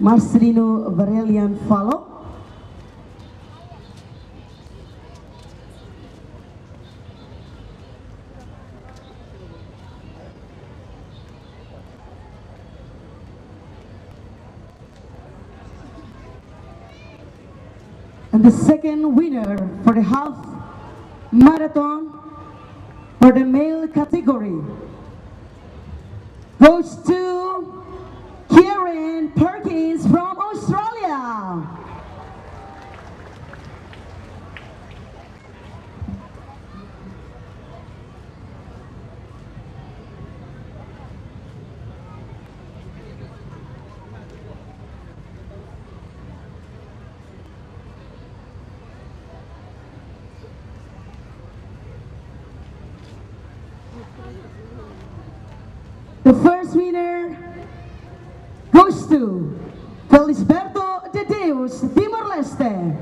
Marcelino Varelian Falo. And the second winner for the half marathon for the male category goes to Kieran Perkins from Australia. The first winner goes to Felisberto de Deus, Timor-Leste.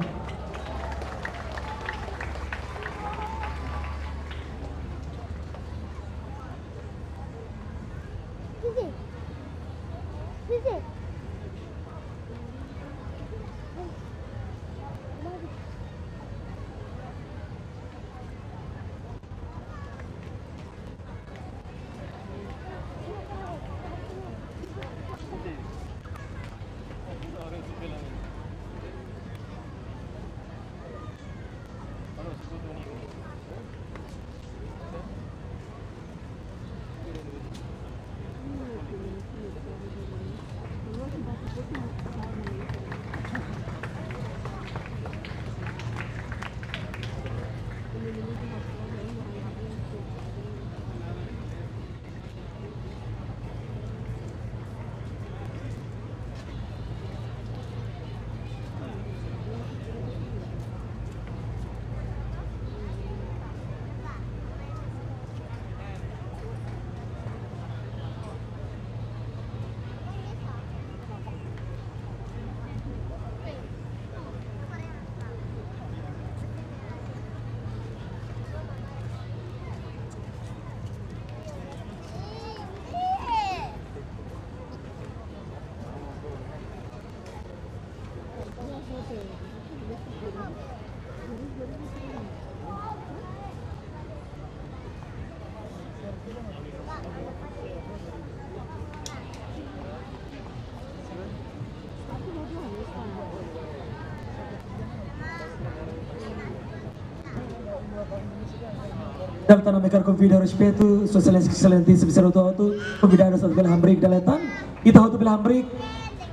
Entaun ami hakarak konvida ho respeitu Sua Exelénsia Exelentísima Sira Utoto, konvidadu atu bele hamriik dala ida tan. Ita hotu bele hamriik,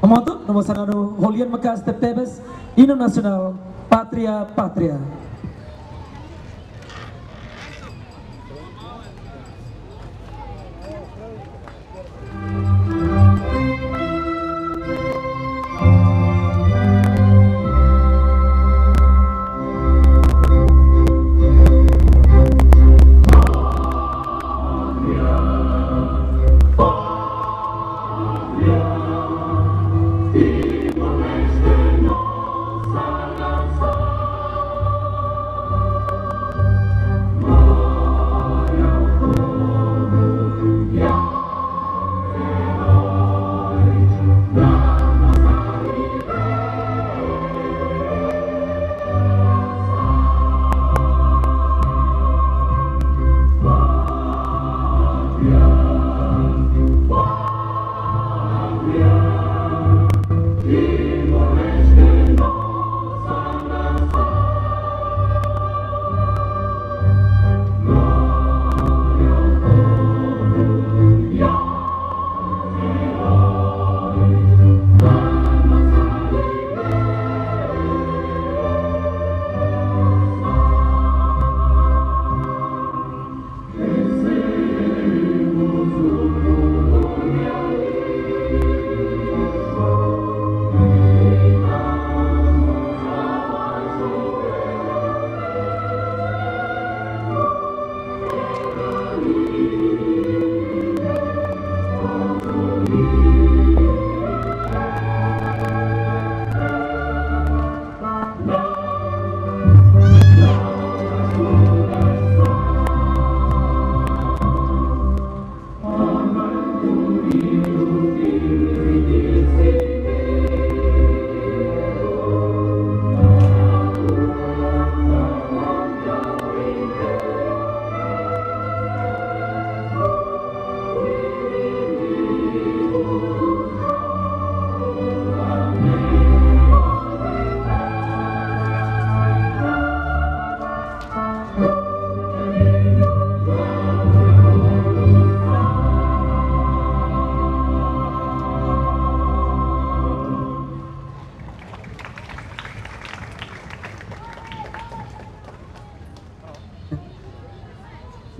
hamutuk, no mós sarani ho lian maka'as tebetebes, inu nasionál, Pátria, Pátria.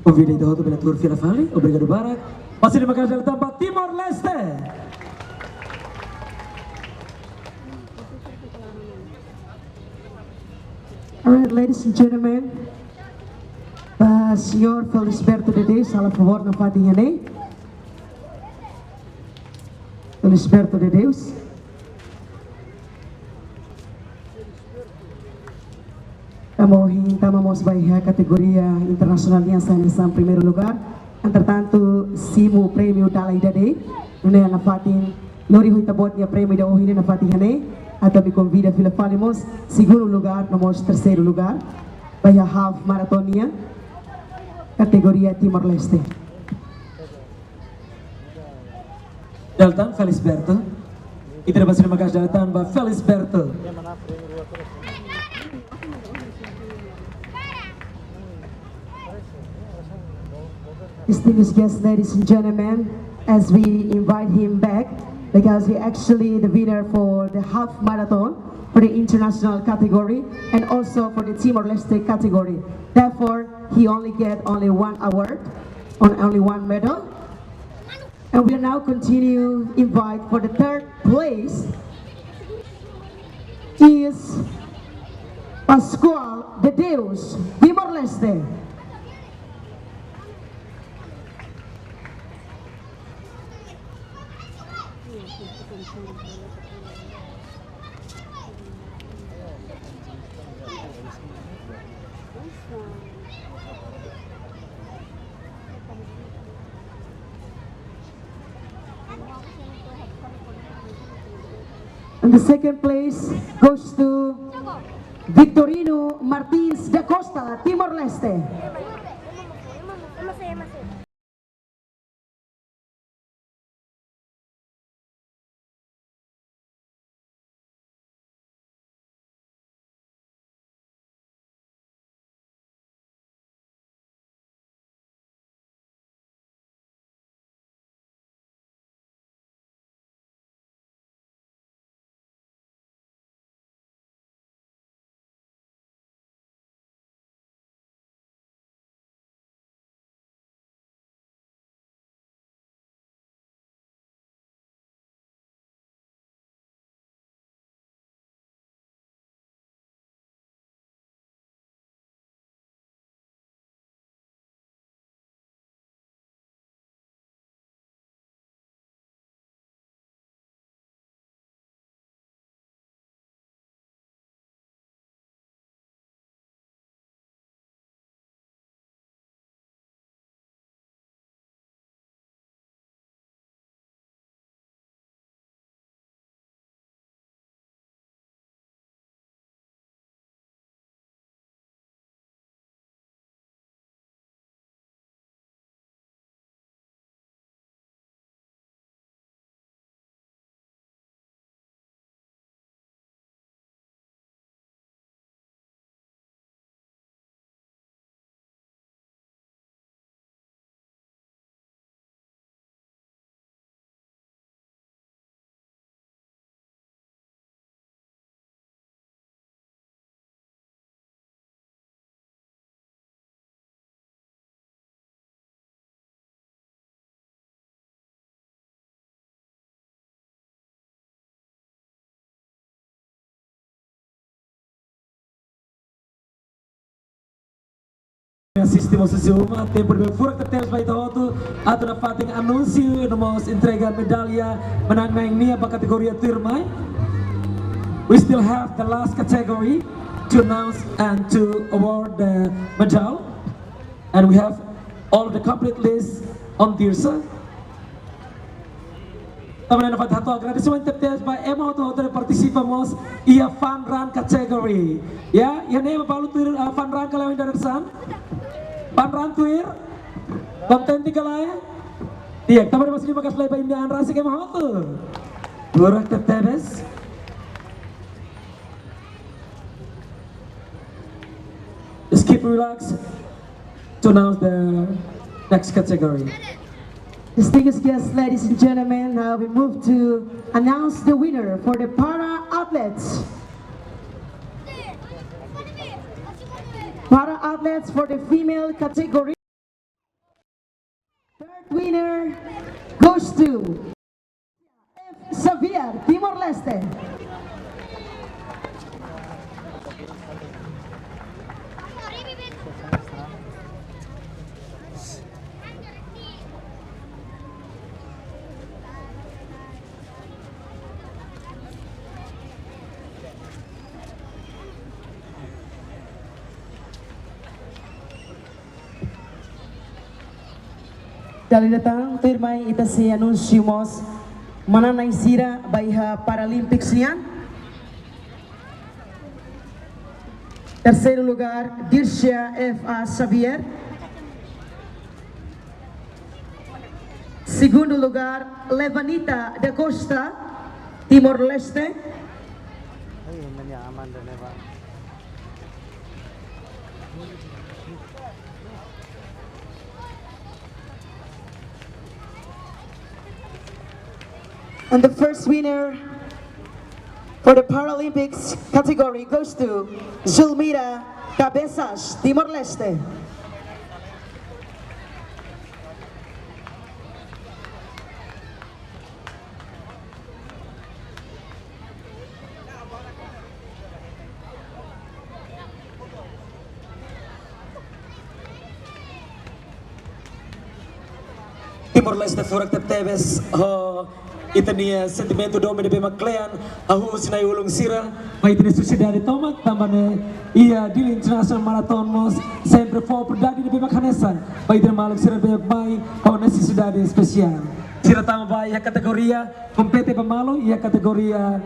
Konvida ita hotu bele tuur fila fali. Obrigadu barak. Mós ha'u-nia maka'as dala ida tan ba Timor-Leste. All right, ladies and gentlemen, ba señór Felisberto de Deus, halo favór nafatin iha ne'e. Felisberto de Deus. Entaun, entaun, vamos ba iha kategoria internasionál nian, hanesan primeiru lugár. Entretantu, simu prémiu dala ida de'it, nune'e nafatin, lori ho ita-boot nia prémiu ida ohin ne'e nafatin iha ne'e, atu ami konvida fila fali mós segundu lugár, no mós terseiru lugár, ba iha half marathon nian, kategoria Timor-Leste. Dala ida tan Felisberto. Ita bá sira maka'as dala ida tan ba Felisberto. Distinguished guests, ladies and gentlemen, as we invite him back, because he actually the winner for the half marathon for the international category and also for the Timor-Leste category. Therefore, he only get only one award, on only one medal. And we are now continue invite for the third place is Pascual de Deus, Timor-Leste. And the second place goes to Victorino Martins da Costa, Timor-Leste. Asiste mós husi uma, tempu ne'ebé furak tebes ba ita hotu, atu nafatin anunsiu no mós entrega medalla manán-na'in nian ba kategoria tuirmai. We still have the last category to announce and to award the medal. And we have all the complete list on Dirsa. Tanba ne'e ita hato'o agradesimentu tebes ba ema hotu-hotu ne'ebé partisipa mós iha fun run category. Ya, iha ne'ebá balu tuir, ah, fun run ka lae, Inda Darsan? Fun run tuir? Kontente ka lae? Di'ak, tanba ne'e mós ha'u-nia maka'as lai ba imi-nia an rasik ema hotu. Furak tebes. Just keep relaxed to announce the next category. Distinguished guests, ladies and gentlemen, now we move to announce the winner for the para athletes. Para athletes for the female category. Goes to F Xavier, Timor-Leste. Dala ida tan, tuirmai ita sei anunsia mós manán-na'in sira ba iha Paralympics nian. Terseiru lugár, Dircia F A Xavier. Segundu lugár, Levanita da Costa, Timor-Leste. And the first winner for the Paralympics category goes to Zulmira Cabezas, Timor-Leste. Timor-Leste furak tebetebes ho ita-nia sentimentu domin ne'ebé mak kle'an, hahú husi na'i-ulun sira ba ita-nia sosiedade tomak, tanba ne'e iha Dili International Marathon mós sempre fó oportunidade ne'ebé mak hanesan ba ita-nia maluk sira ne'ebé mak mai ho nesesidade espesiál. Sira tama ba iha kategoria kompete ba malu iha kategoria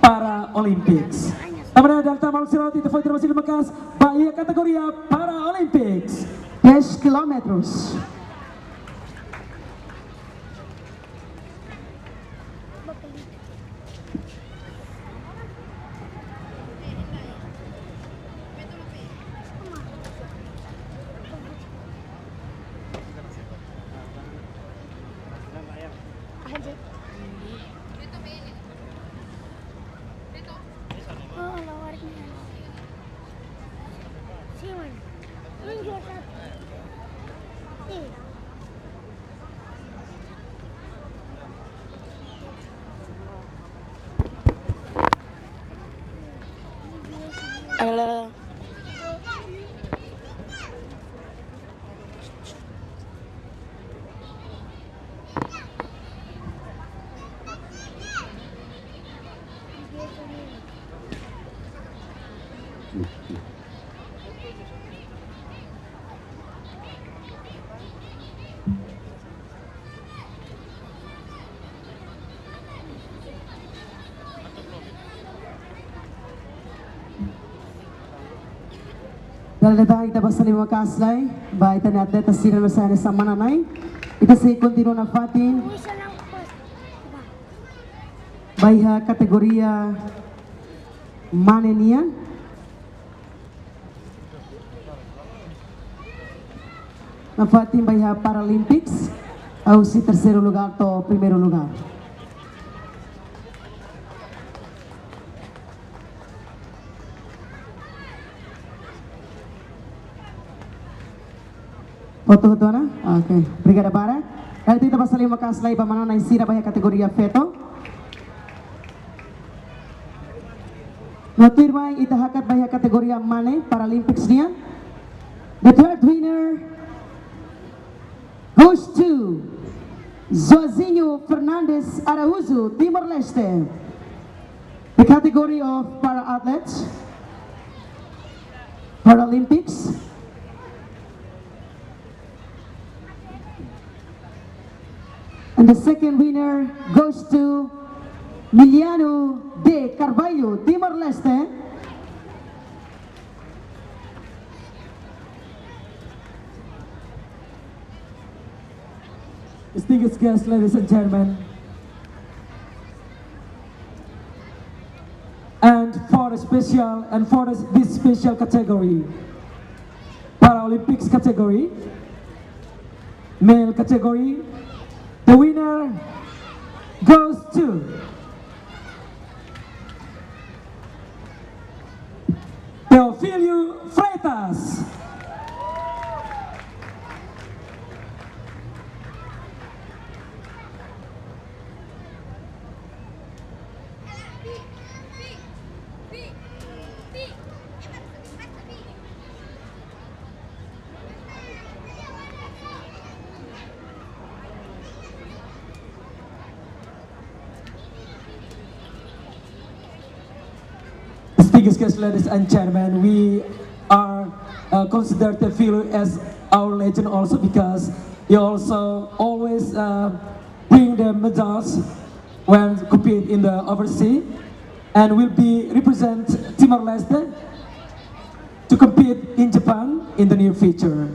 Paralympics. Tanba ne'e dala ida tan maluk sira, ita fó terima kasih maka'as ba iha kategoria Paralympics. Dez quilómetros. Dala ida tan ita bá sali maka'as lai ba ita-nia atleta sira ne'ebé sai hanesan manán-na'in. Ita sei kontinua nafatin ba iha kategoria mane nian. Nafatin ba iha Paralympics, husi terseiru lugár to'o primeiru lugár. Foto, foto, Ana? Oke, obrigada barak. Dala ida tan ita bá sali maka'as lai ba manán-na'in sira ba iha kategoria feto. No tuirmai ita hakat ba iha kategoria mane Paralympics nian. The third winner goes to Joazinho Fernandes Araújo, Timor-Leste. The category of para athletes, Paralympics. And the second winner goes to Miliano de Carvalho, Timor-Leste. Distinguished guests, ladies and gentlemen, and for a special, and for this, this special category, Paralympics category, male category, the winner goes to Teofilio Freitas. Distinguished ladies and gentlemen, we are uh, considered Teofilo as our legend also because he also always uh, bring the medals when compete in the overseas and will be represent Timor-Leste to compete in Japan in the near future.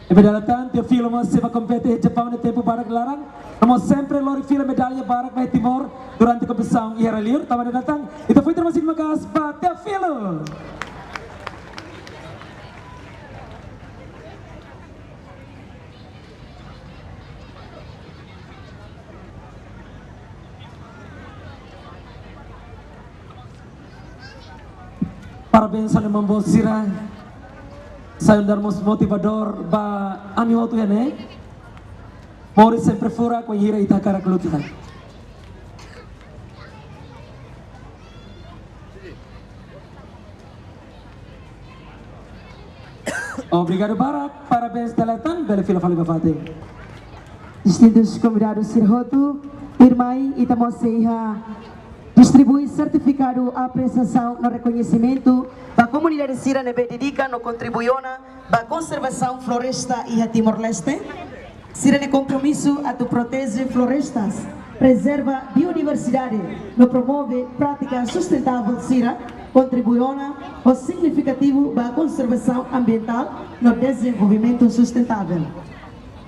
Ne'ebé dala ida tan, Teofilo mós sei bá kompete iha Japaun iha tempu badak nia laran, no mós sempre lori fila medalla barak ba Timor durante kompetisaun iha rai-liur. Tanba ne'e dala ida tan, ita fó terima kasih maka'as ba Teofilo. Parabéns ba maun-boot sira, sai nu'udar mós motivadór ba ami hotu iha ne'e. Moris sempre furak wainhira ita hakarak luta. Obrigadu barak, parabéns dala ida tan, bele fila fali ba fatin. Distintus konvidadu sira hotu, tuirmai ita mós sei iha distribui sertifikadu apresiasaun no rekoñesimentu ba komunidade sira ne'ebé dedika no kontribui ona ba konservasaun floresta iha Timor-Leste. Sira-nia kompromisu atu proteje florestas, prezerva biodiversidade, no promove prátika sustentável sira, kontribui ona ho signifikativu ba konservasaun ambientál no dezenvolvimentu sustentável.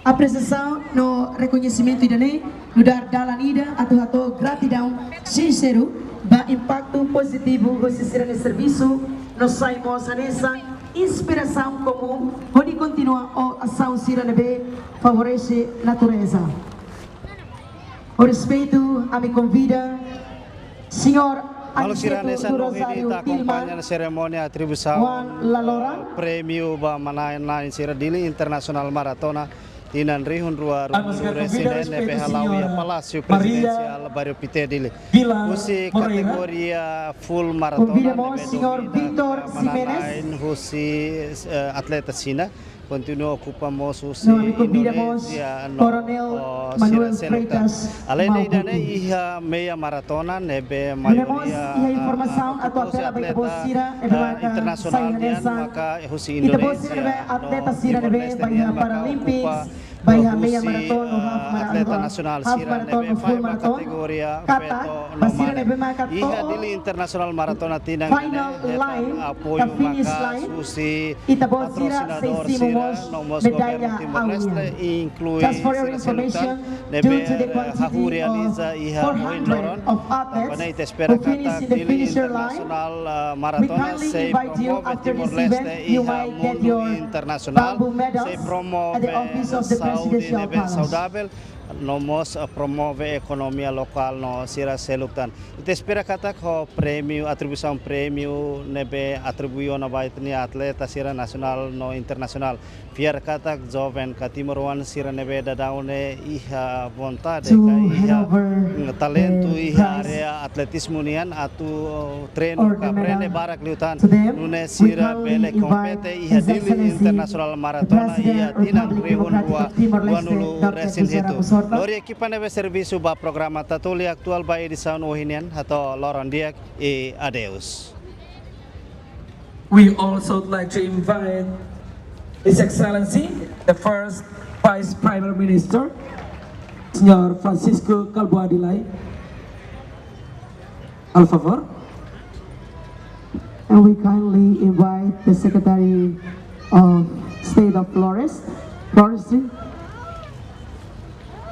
Apresiasaun no rekoñesimentu ida-ne'e nu'udar dalan ida atu hato'o gratidaun sinseru ba impaktu pozitivu husi sira-nia servisu, no sai mós hanesan inspirasaun komún hodi kontinua ho asaun sira ne'ebé favorese natureza. Ho respeitu, ami konvida Señór Maluk sira, Aniceto hanesan do ohin Rosário ita Tilma akompaña serimónia atribuisaun Juan Lalora, prémiu ba manán-na'in sira Dili Internasionál Maratona tinan rihun rua ruanulu-resin-neen ne'ebé hala'o iha Palásiu Presidensiál Bairru Pité, Dili. Husi kategoria full maratona ne'ebé domina ba manán-na'in husi, eh, atleta Xina, kontinua okupa mós husi Indonézia no, oh, sira seluk tan. Aleinde ida-ne'e iha meia maratona ne'ebé maioria, ah, ah, okupa husi atleta, ah, internasionál nian, maka husi Indonézia no Timor-Leste nian maka okupa husi, ah, atleta nasionál sira ne'ebé fahe ba kategoria feto no mane. Iha Dili Internasionál Maratona tinan ida-ne'e hetan apoiu maka'as husi patrosinadór sira no mós governu Timor-Leste, inklui sira seluk tan ne'ebé hahú realiza iha ohin loron. Tanba ne'e ita espera katak Dili Internasionál, ah, Maratona sei promove Timor-Leste iha mundu internasionál, sei promove saúde ne'ebé saudavel, no mós, ah, promove ekonomia lokál no sira seluk tan. Ita espera katak ho prémiu, atribuisaun prémiu ne'ebé atribui ona ba ita-nia atleta sira nasionál no internasionál, fiar katak joven ka timoroan sira ne'ebé daudaun ne'e iha vontade ka iha, mm, talentu iha área atletizmu nian atu treinu ka aprende barak liután, nune'e sira bele kompete iha Dili Internasionál Maratona iha tinan rihun rua ruanulu-resin-hitu. Lori ekipa ne'ebé servisu ba programa Tatoli Atuál ba edisaun ohin nian, hato'o loron di'ak i adeus. We also would like to invite His Excellency, the first Vice Prime Minister, Señór Francisco Kalbuadi Lay. Al favor. And we kindly invite the Secretary of State of Flores, Forestry.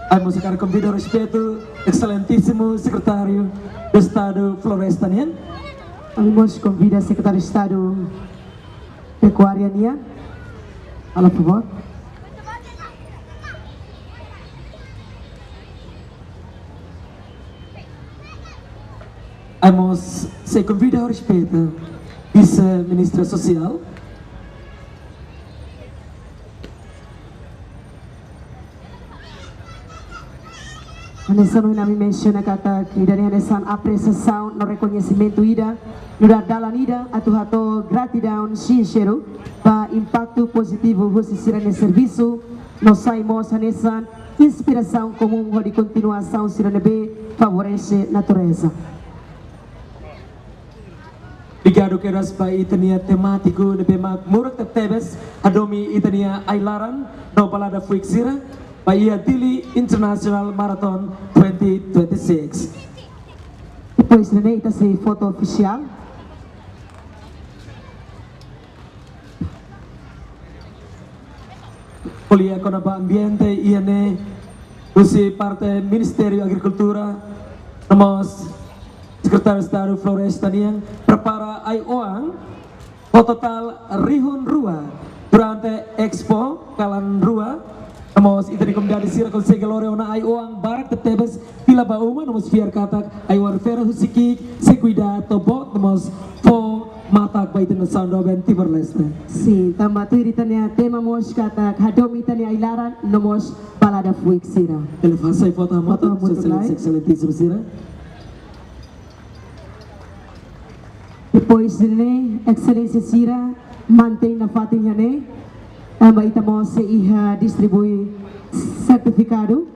Ami mós hakarak konvida ho respeitu Exelentísimu Sekretáriu Estadu Floresta nian. Ami mós konvida Sekretáriu Estadu Pekuária nian. Al favor. Ami mós sei konvida ho respeitu Vise-Ministra Sosiál. Hanesan ohin ami mensiona katak ida-ne'e hanesan apresiasaun no rekoñesimentu ida, nu'udar dalan ida atu hato'o gratidaun sinseru ba impaktu pozitivu husi sira-nia servisu, no sai mós hanesan inspirasaun komún hodi kontinua asaun sira ne'ebé favorese natureza. Obrigadu kedas ba ita-nia temátiku ne'ebé mak murak tebetebes hadomi ita-nia ai-laran no balada fuik sira ba iha Dili International Marathon twenty twenty-six. Depois de ne'e ita sei foto ofisiál. Ko'alia kona-ba ambiente iha ne'e, husi parte Ministériu Agrikultura, no mós Sekretáriu Estadu Floresta nian prepara ai-oan ho totál rihun rua durante Expo kalan rua. No mós ita-nia komunidade sira konsege lori ona ai-oan barak tebetebes fila ba uma, no mós fiar katak ai-oan refere husi ki'ik, sei kuidadu to'o boot, no mós fó matak ba ita-nia nasaun doben Timor-Leste. Sin, tanba tuir ita-nia tema mós katak hadomi ita-nia ai-laran no mós balada fuik sira. Ele fase foto hamutuk, Foto hamutuk, Sua Exelénsia, lai. Exelentísimu sira. Depois de ne'e, Exelénsia sira mantein nafatin iha ne'e, tanba ita mós sei iha distribui sertifikadu.